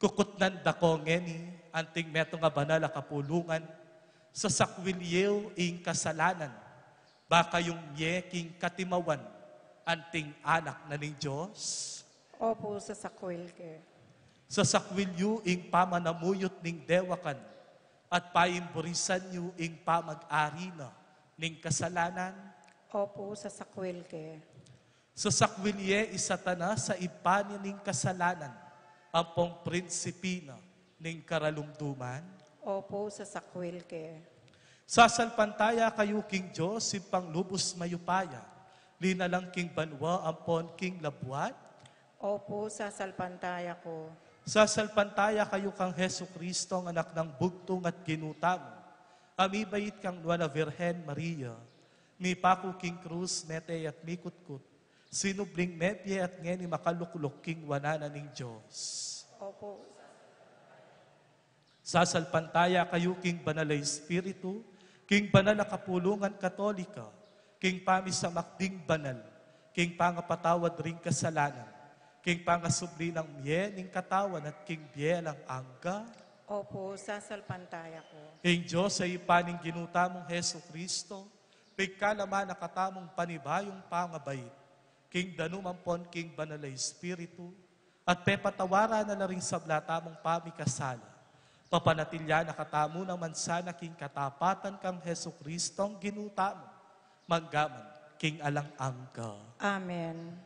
Kukutnan da ko ngeni anting metung a banal a kapulungan, sasakwil yu ing kasalanan, ba kayung mie king katimawan anting anak na ning Dios. Opu, sasakwil ke. Sasakwil yu ing pamanamuyut ning dewakan, at paimburisan yu ing pamag-ari na ning kasalanan. Opu, sasakwil ke. Sasakwil ye i Satanas a ibpa na ning kasalanan, ampong prinsipi na ning karalumduman. Opu, sasakwil ke. Sasalpantaya kayu king Dios, Ibpang lubus mayupaya, linalang king banua ampon king labuad. Opu, sasalpantaya ku. Sasalpantaya kayu kang Jesucristo, ang anak nang bugtung at Ginu tamu, a mibait kang Nuan a Virgen Maria, mipaku king krus, mete at mikutkut, sinubling mebie at ngeni makalukluk king wanan na ning Dios. Opu. Sasalpantaya kayu king Banal a Espiritu, king banal a kapulungan Katolika, king pamisamak ding banal, king pangapatawad ring kasalanan, king pangasubli nang mie ning katawan at king bie alang angga. Opu, sasalpantaya ku. Ing Dios a Ibpa ning Ginu tamung Jesucristo, pigkalaman na katamung panibayung pangabait, king danum ampon king Banal a Espiritu, at pepatawaran na la ring sabla tamung pamikasala, papanatilian na katamu naman sana king katapatan kang Jesucristong Ginu tamu, manggaman king alang angga. Amen.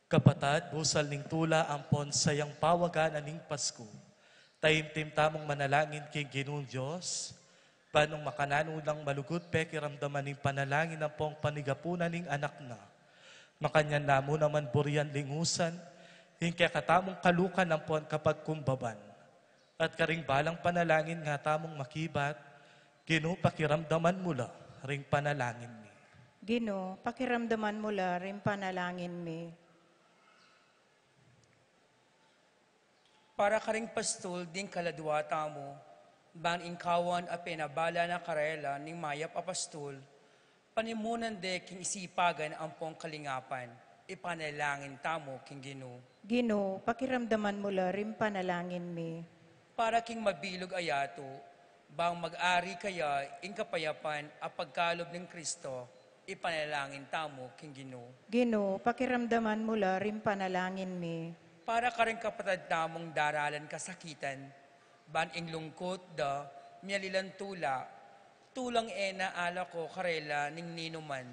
Kapatad, busal ning tula ampon sayang pawagan a ning Pasku, taimtim tamung manalangin king Ginung Dios, ban nung makananu lang malugud pekiramdaman ning panalangin ampong panigapunan ning Anak na, makanyan na mu naman burian lingusan ing kekatamung kalukan ampon kapagkumbaban. At karing balang panalangin nga tamung makibat, Ginu, pakiramdaman mu la ring panalangin mi. Ginu, pakiramdaman mu la ring panalangin mi. Para karing pastul ding kaladua tamu, ban ing kawan a penabala na karela ning mayap a pastul, panimunan de king isipagan ampong kalingapan, ipanalangin tamu king Ginu. Ginu, pakiramdaman mu la ring panalangin mi. Para king mabilug a yatu, bang mag-ari kaya ing kapayapan a pagkalub ning Kristo, ipanalangin tamu king Ginu. Ginu, pakiramdaman mu la ring panalangin mi. Para karing kapatad tamung daralan kasakitan, ban ing lungkut da, mialilan tula, tulang e na alako karela ning ninuman,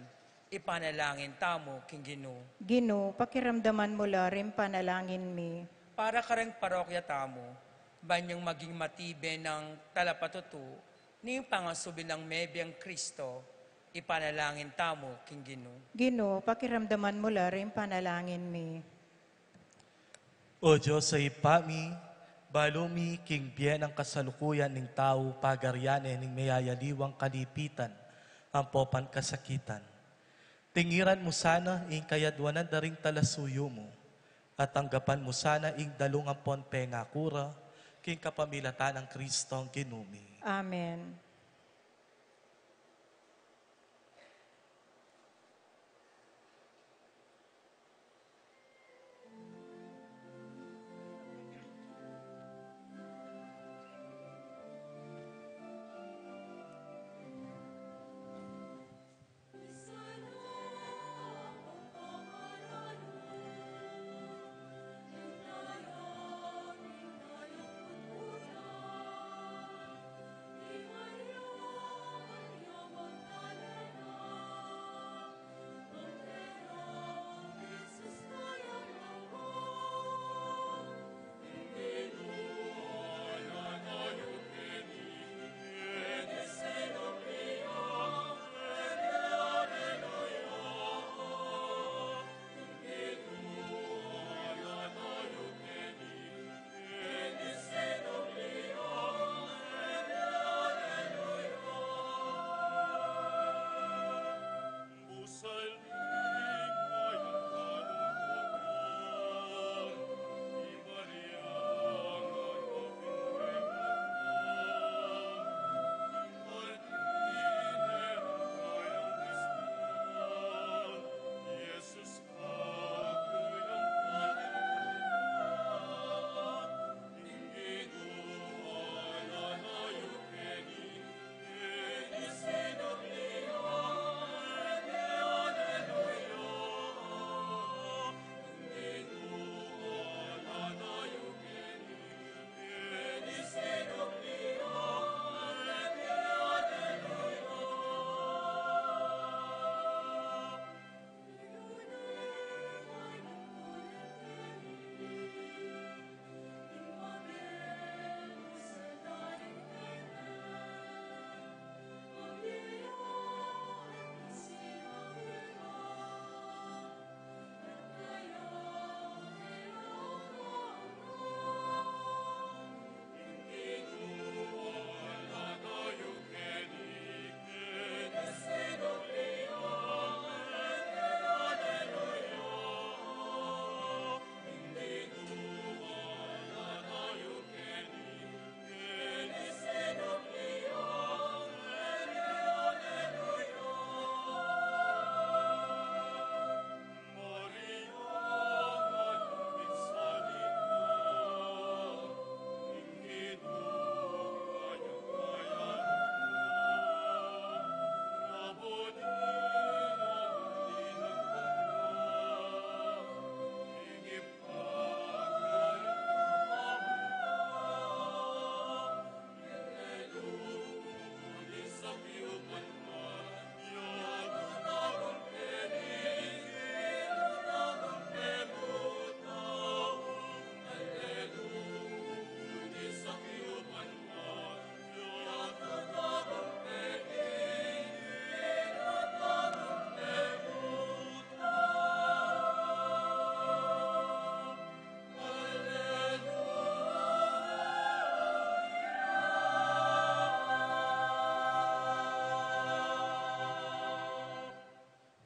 ipanalangin tamu king Ginu. Ginu, pakiramdaman mu la ring panalangin mi. Para karing parokya tamu, ban yang maging matibe nang talapatutu, ning pangasubi nang mebiang Kristo, ipanalangin tamu king Ginu. Ginu, pakiramdaman mu la ring panalangin mi. O Dios a Ibpa mi, balu mi king bie nang kasalukuyan ning tau, pagarian ne ning meyayaliwang kalipitan ampo pankasakitan. Tingiran mu sana ing kayadwanan da ring talasuyu mu, at tanggapan mu sana ing dalung ampon pengaku ra, king kapamilatan nang Kristong Ginu mi. Amen.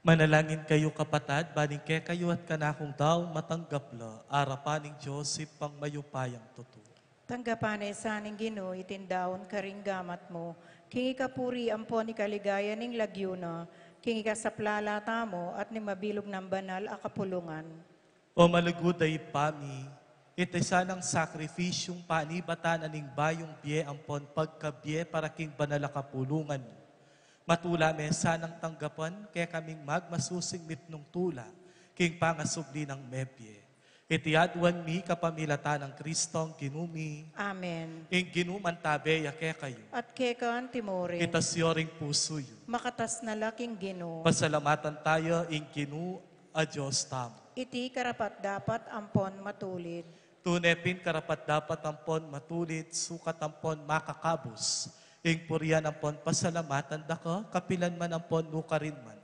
Manalangin kayu, kapatad, ban ing kekayu at kanakung daun matanggap la arapan ning Dios Ibpang mayupayang tutu. Tanggapan na sa ning Ginu iting daun karing gamat mu, king ikapuri ampon ikaligaya ning lagyu na, king ikasaplala tamu at ning mabilug nang banal a kapulungan. O malugud a Ibpa mi, iti sanang sakripisyung panibatan na ning bayung bie ampon pagkabie para king banal a kapulungan mu, matula me sanang tanggapan kekaming magmasusing mitmung tula king pangasubli nang mebie. Iti aduan mi kapamilatan nang Kristong Ginu mi. Amen. Ing Ginu mantabe ya kekayu. At keka antimurin. Itas yu ring pusu yu. Makatas na la king Ginu. Pasalamatan tamu ing Ginu a Dios tamu. Iti karapat-dapat ampon matulid. Tune pin karapat-dapat ampon matulid, sukat ampon makakabus, ing purian ampon pasalamatan da ka, kapilan man ampon nukarin man.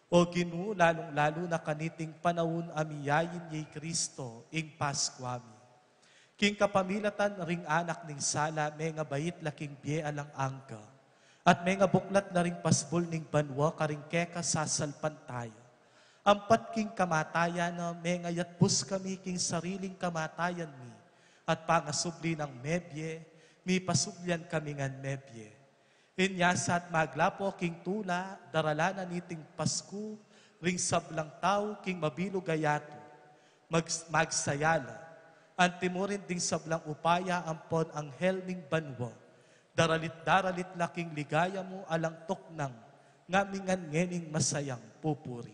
O Ginu, lalung-lalu na kaniting panaun a miyain ya i Kristo, ing Paskua mi. King kapamilatan ring anak ning sala, mengabait la king bie alang angga, at mengabuklat la ring pasbul ning banua karing keka sasalpantaya. Ampat king kamatayan na, mengayatbus kami king sariling kamatayan mi, at pangasubli nang mebie, mipasublian kami ngan mebie. Inya sa at maglapo king tula, daralan na niting Pasku ring sablang tau king mabilug a yatu. Mag-, magsaya la, antimurin ding sablang upaya ampon anghel ning banua. Daralit-daralit la king ligaya mu alang tuknang, ngamingan ngening masayang pupuri.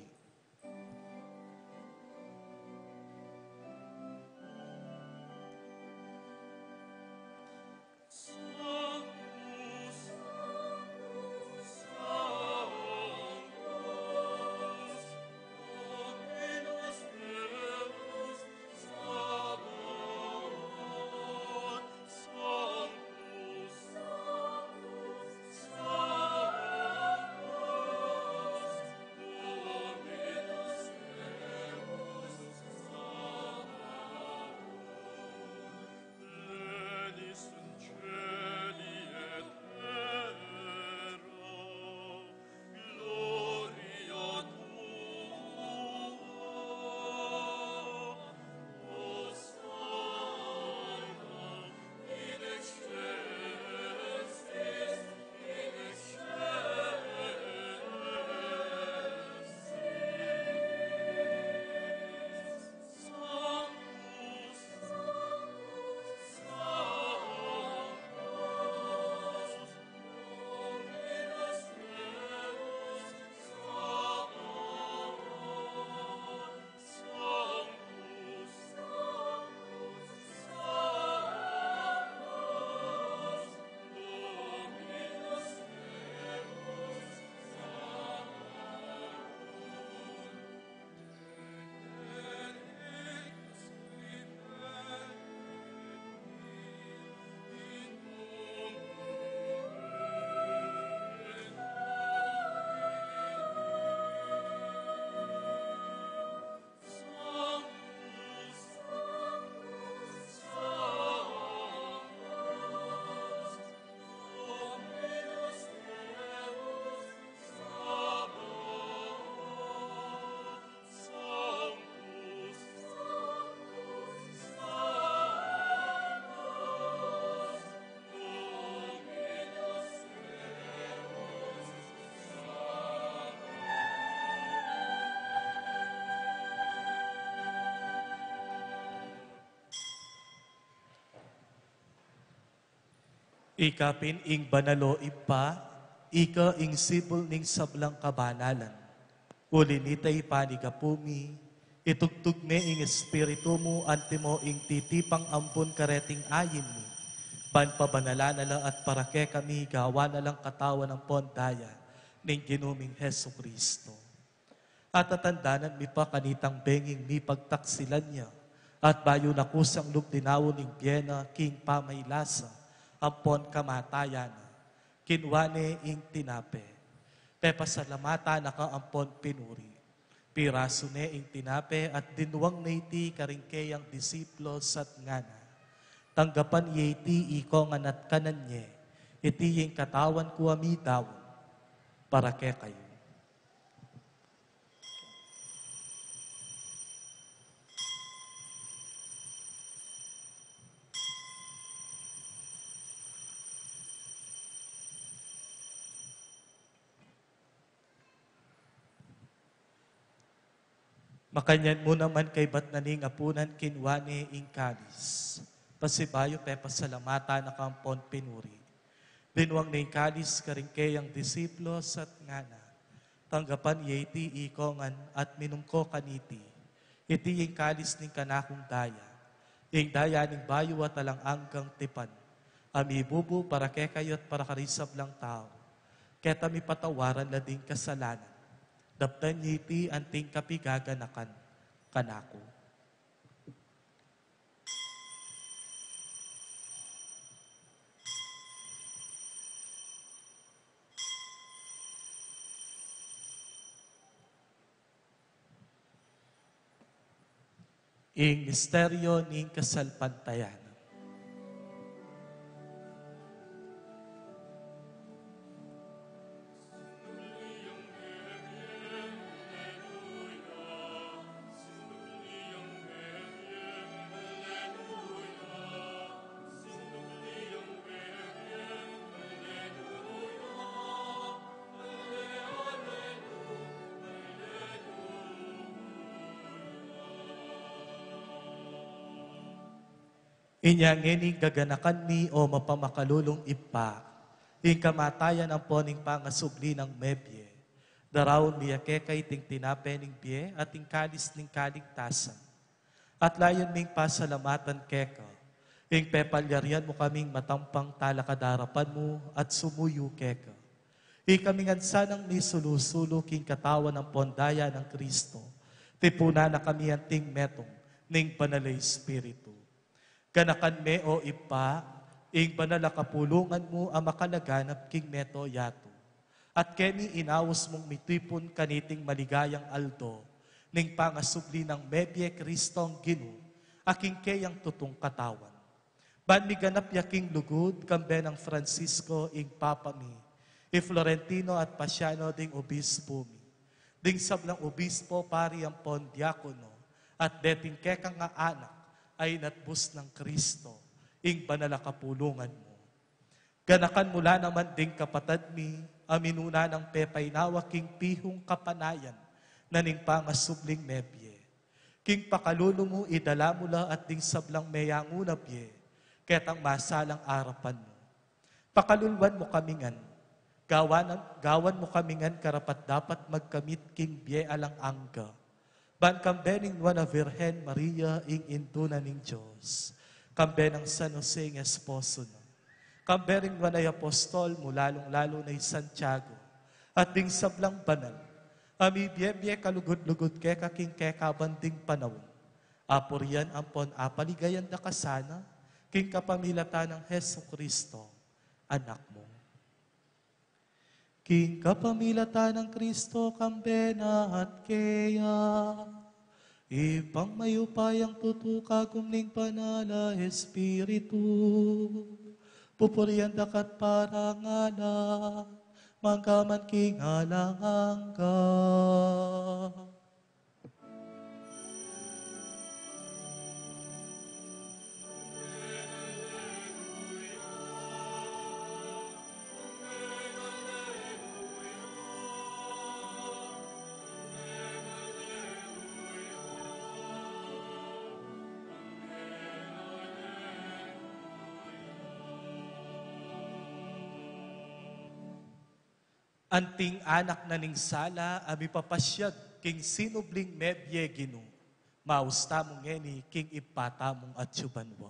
Ika pin ing banal, o Ibpa, ika ing sibul ning sablang kabanalan. Uli nita, ipanyawad mi, itugtug me ing Espiritu mu, antimo ing titipang ambun kareting ayin mi, ban pabanalan na la at para kekami gawan na lang katawan ampon daya ning Ginu ming Jesucristo. At tatandanan mi pa kanitang benging mipagtaksilan ya, at bayu na kusang lub dinaun ing bie na king pamailasa ampon kamatayan na, kinua ne ing tinape, pepasalamatan na ka ampon pinuri, pirasu ne ing tinape at dinwang ne iti karing keyang disipulus at ngana: Tanggapan ye iti ikongan at kanan ye, iti ing katawan ku a midaun para kekayu. Makanyan mu naman kaybat na ning apunan kinua ne ing kalis. Pasibayu pepasalamatan na kang ampon pinuri. Binuang ne ing kalis karing keyang disipulus at ngana: Tanggapan ye iti ikongan at minum ko kaniti. Iti ing kalis ning kanakung daya. Ing daya ning bayu at alang anggang tipan. A mibubu para kekayu at para karing sablang tau. Keta mipatawaran la ding kasalanan. Daptan ye iti anting kapigaganakan kanaku. Ing misteryo ning kasalpantayanan. Inya ngeni gaganakan mi, o mapamakalulung Ibpa, ing kamatayan ampon ing pangasubli nang mebie. Daraun mi ya keka iting tinape ning bie at ing kalis ning kaligtasan. At layun ming pasalamatan keka, ing pepalyarian mu kaming matampang talakad arapan mu at sumuyu keka. Ikami ngan sanang misulu-sulu king katawan ampon daya nang Kristo, tipunan na kami anting metung ning Banal a Espiritu. Ganakan me, o Ibpa, ing banal a kapulungan mu a makalaganap king mabilug a yatu. At keni inaus mung mitipun kaniting maligayang aldo ning pangasubli nang mebie Kristong Ginu, a king keyang tutung katawan. Ban miganap ya king lugud, kambe nang Francisco ing Papa mi, i Florentino at Paciano ding obispo mi, ding sablang obispo, pari ampon diakono, at deting kekang anak a inatbus nang Kristo, ing banal a kapulungan mu. Ganakan mu la naman ding kapatad mi a minuna nang pepainawa king pihung kapanayan na ning pangasubling mebie. King pakalulu mu, idala mu la at ding sablang meyangu na bie ketang masalang arapan mu. Pakaluluan mu kami ngan, gawan, gawan mu kami ngan karapat-dapat magkamit king bie alang angga. Ban kambe ning Nuan a Virgen Maria, ing Indu na ning Dios, kambe nang San Jose ing esposo na, kambe ring nuan a apostol mu, lalung-lalu na i Santiago, at ding sablang banal a mibie-bie kalugud-lugud keka king kekaban ding panaun, apurian ampon apaligayan da ka sana, king kapamilatan nang Jesucristo, Anak mu. King kapamilatan nang Kristo, kambe na at keya, Ibpang mayupayang tutu, kagum ning Banal a Espiritu, pupurian da ka at parangalan, mangga man king alang angga. Anting anak na ning sala a mipapasyag king sinubling mebie, Ginu, maus tamu ngeni king Ibpa tamung atsu banua.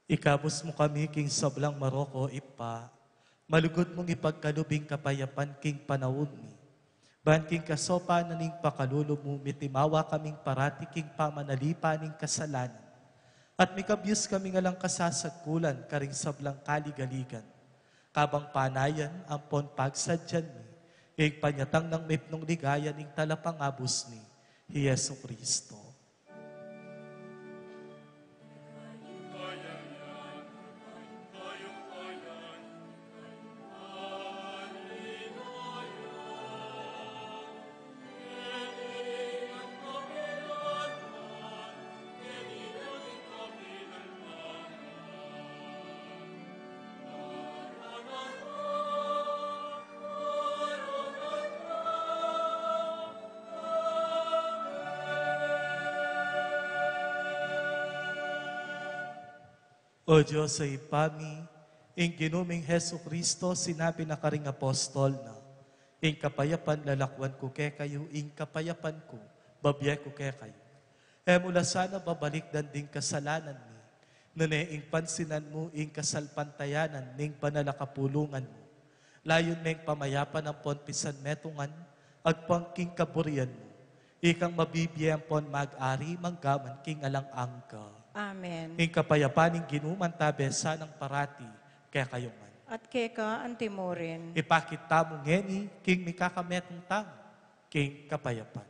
Ikabus mu kami king sablang marok, o Ibpa, malugud mung ipagkalub ing kapayapan king panaun mi. Ban king kasopan na ning pakalulu mu, mitimawa kaming parati king pamanalipan ning kasalanan. At mikabyus kami ngan lang kasasagkulan karing sablang kaligaligan. Kabang panayan ampon pagsadyan mi, ing panyatang nang mipnung ligaya ning talapangabus mi, i Jesu Cristo. O Dios a Ibpa mi, ing Ginu ming Jesucristo, sinabi na karing apostol na, "Ing kapayapan lalakwan ku kekayu, ing kapayapan ku babie ku kekayu." E mu la sana babalikdan ding kasalanan mi, nune ing pansinan mu ing kasalpantayanan ning banal a kapulungan mu. Layun meng pamayapan ampon pisanmetungan, agpang king kaburian mu. Ikang mabibie ampon mag-ari manggaman king alang angga. Amen. Ing kapayapan ning Ginu mantabe sanang parati kekayu ngan. At keka antimurin. Ipakit tamu ngeni king mikakametung tang king kapayapan.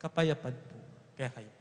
Kapayapan pu kekayu ngan.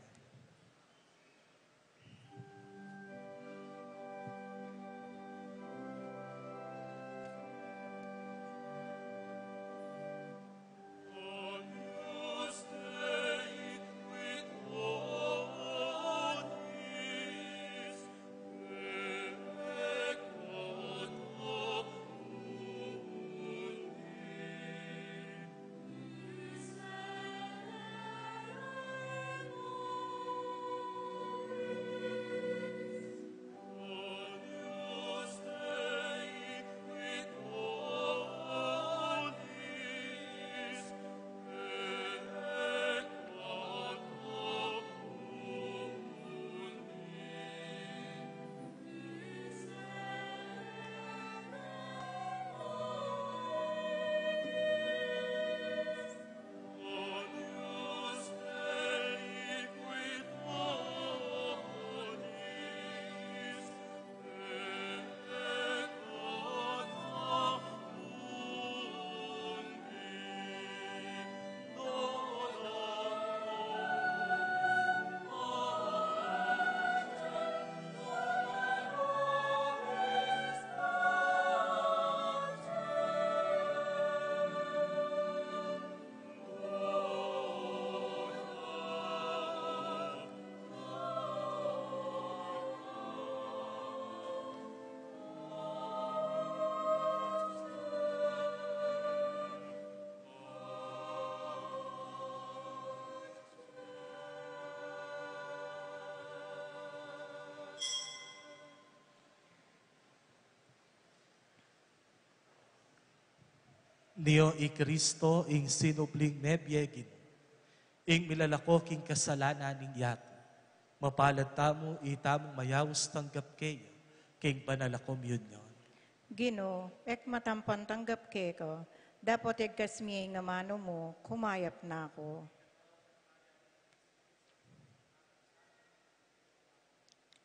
Nio i Kristo, ing sinubling mebie Ginu, ing milalako king kasalanan ning yatu. Mapalad tamu, itamung mayaus tanggap keya king banal a komunyon. Ginu, e ku matampan tanggap keka, dapot igkas mi ing amanu mu, kumayap na ku.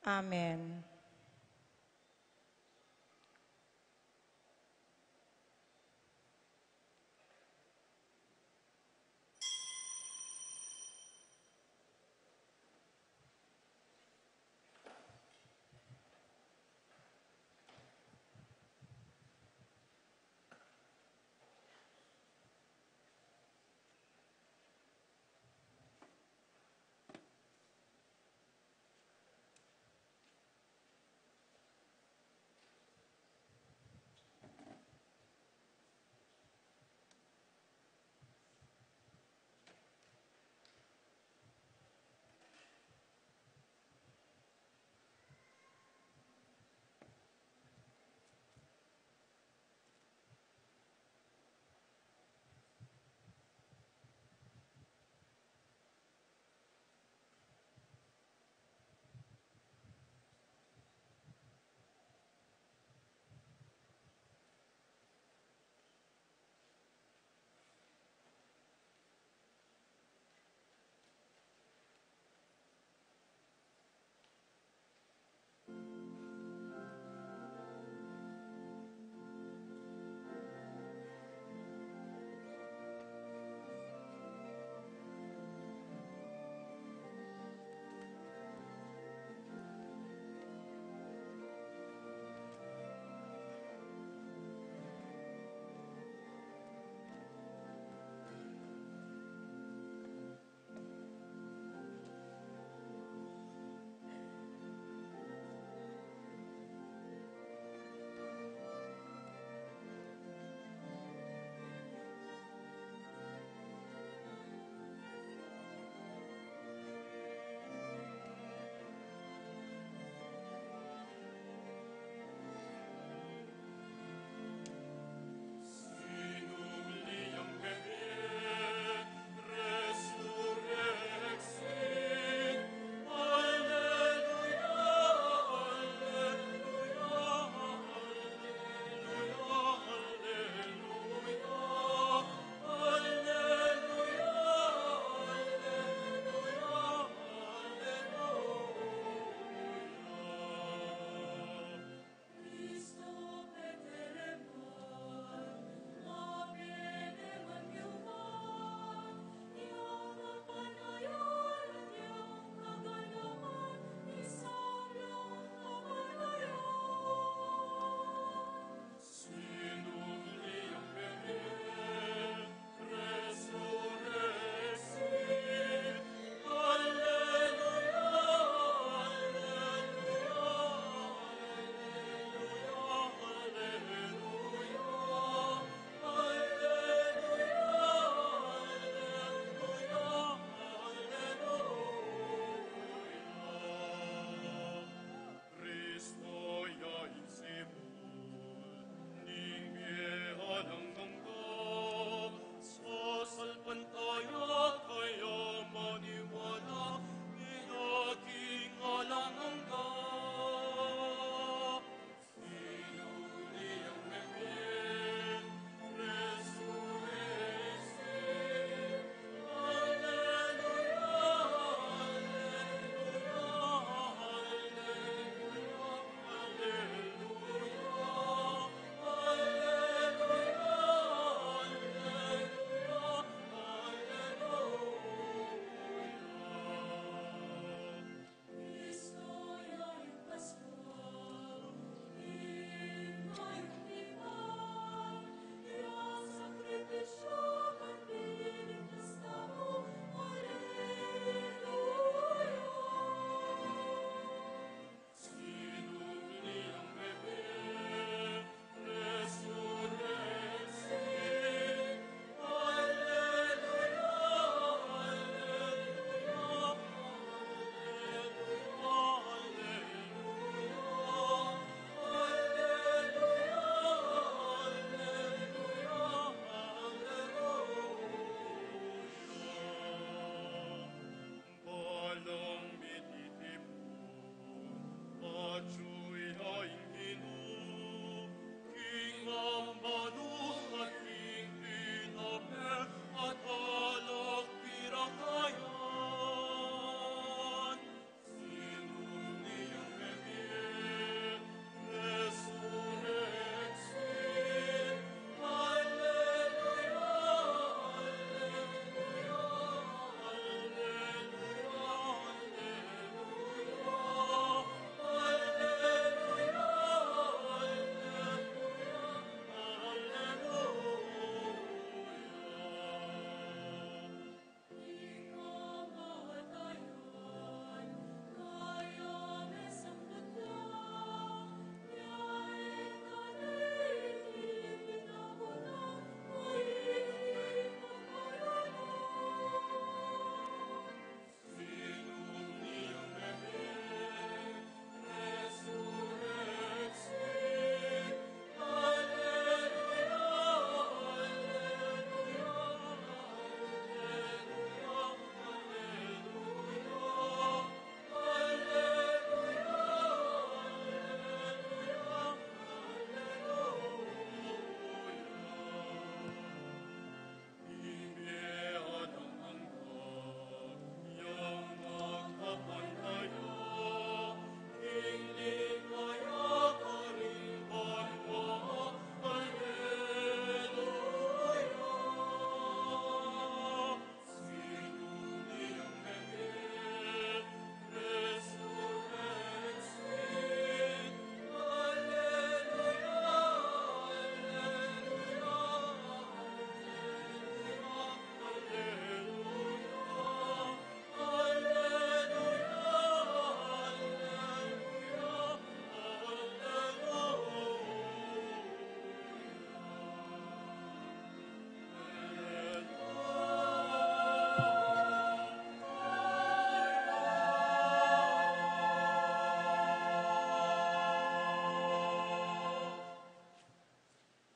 Amen.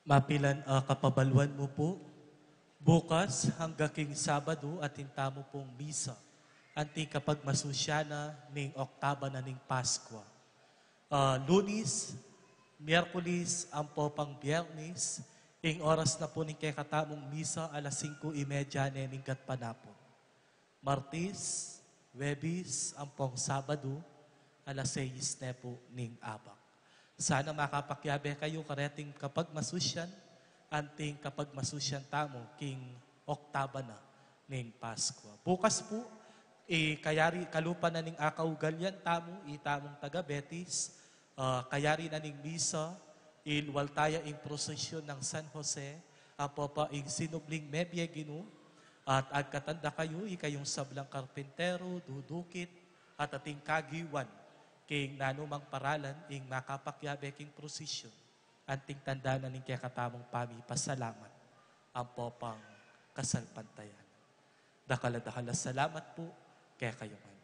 Mapilan a kapabaluan mu pu, bukas angga king Sabadu atin tamu pung misa, anting kapagmasusyan na ning oktaba na ning Paskua. Ah, Lunis, Miyerkulis, ampo pang Biyernis, ing oras na pu ning kekatamung misa alas singko y medya ne ning gatpanapun. Martis, Webis, ampong Sabadu, alas sais ne pu ning abak. Sana makapakiabe kayu kareting kapagmasusyan, anting kapagmasusyan tamu king oktaba na ning Paskua. Bukas pu, i kayari kalupa na ning akaugalian tamu, itamung taga Betis, ah, kayari na ning misa, ilwal taya ing prosesyon nang San Jose, ampo pa ing sinubling mebie Ginu, at agkatan da kayu, ikayung sablang karpintero, dudukit, at ating kagiwan, king nanumang paralan, ing makapakiabe king prosesyon, anting tanda na ning kekatamung pamipasalamat, ampo pang kasalpantayanan. Dakal a dakal a salamat pu kekayu ngan.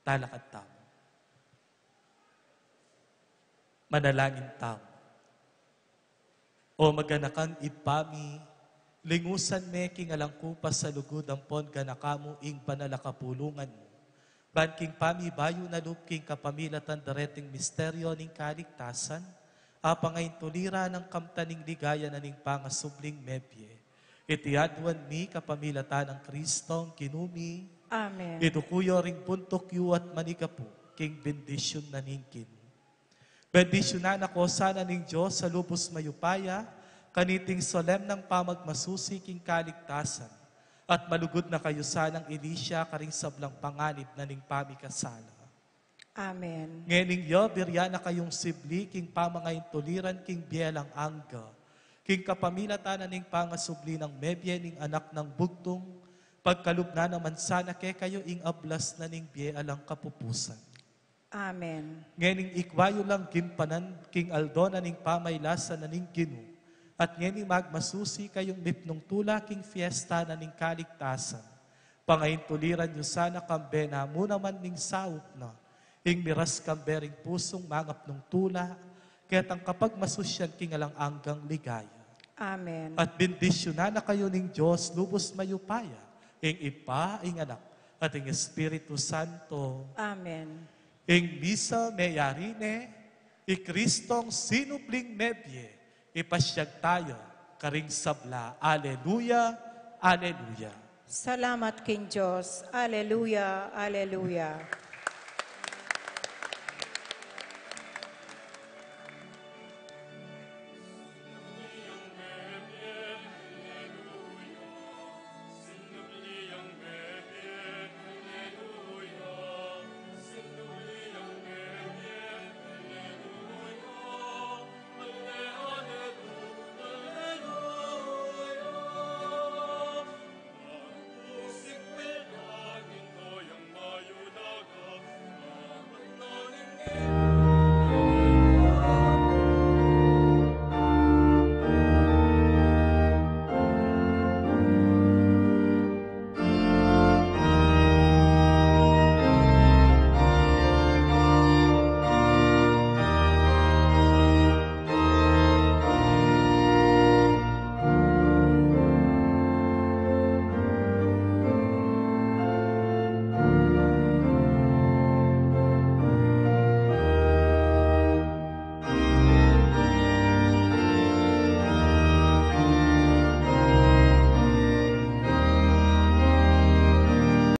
Talakad tamu. Manalangin tamu. O maganakang Ibpa mi, lingusan me king alang ku pasalugud ampon ganaka mu ing banal a kapulungan mu. Ban king pamibayu na lub king kapamilatan dareting misteryo ning kaligtasan, apangaintulira nang kamtan ing ligaya na ning pangasubling mebie. Iti aduan mi kapamilatan nang Kristong Ginu mi. Amen. Iduku yu ring buntuk yu at manigapu king bendisyun na ning Ginu. Bendisyunan na ko sana ning Dios a lubus mayupaya, kaniting solemnang pamagmasusi king kaligtasan, at malugud na kayu sanang ilisya karing sablang panganib na ning pamikasala. Amen. Ngening yu, biryan na kayung sibli king pamangaintuliran king bie alang angga, king kapamilatan na ning pangasubli nang mebie ning Anak nang Bugtung, pagkalub na naman sana kekayu ing ablas na ning bie alang kapupusan. Amen. Ngening ikwa yu lang gimpanan king aldo na ning pamailasan na ning Ginu, at ngening magmasusi kayung mipnung tula king fiesta na ning kaligtasan, pangaintuliran yu sana kambe namu naman ning saup na, ing miras kambe ring pusung mangapnung tula, ketang kapagmasusyan king alang anggang ligaya. Amen. At bendisyunan na kayu ning Dios lubus mayupaya, ing Ibpa, ing Anak, at ing Espiritu Santo. Amen. Ing misa meyari ne, i Kristong sinubling mebie, ipasyag taya karing sabla. Aleluya, aleluya. Salamat king Dios. Aleluya, aleluya.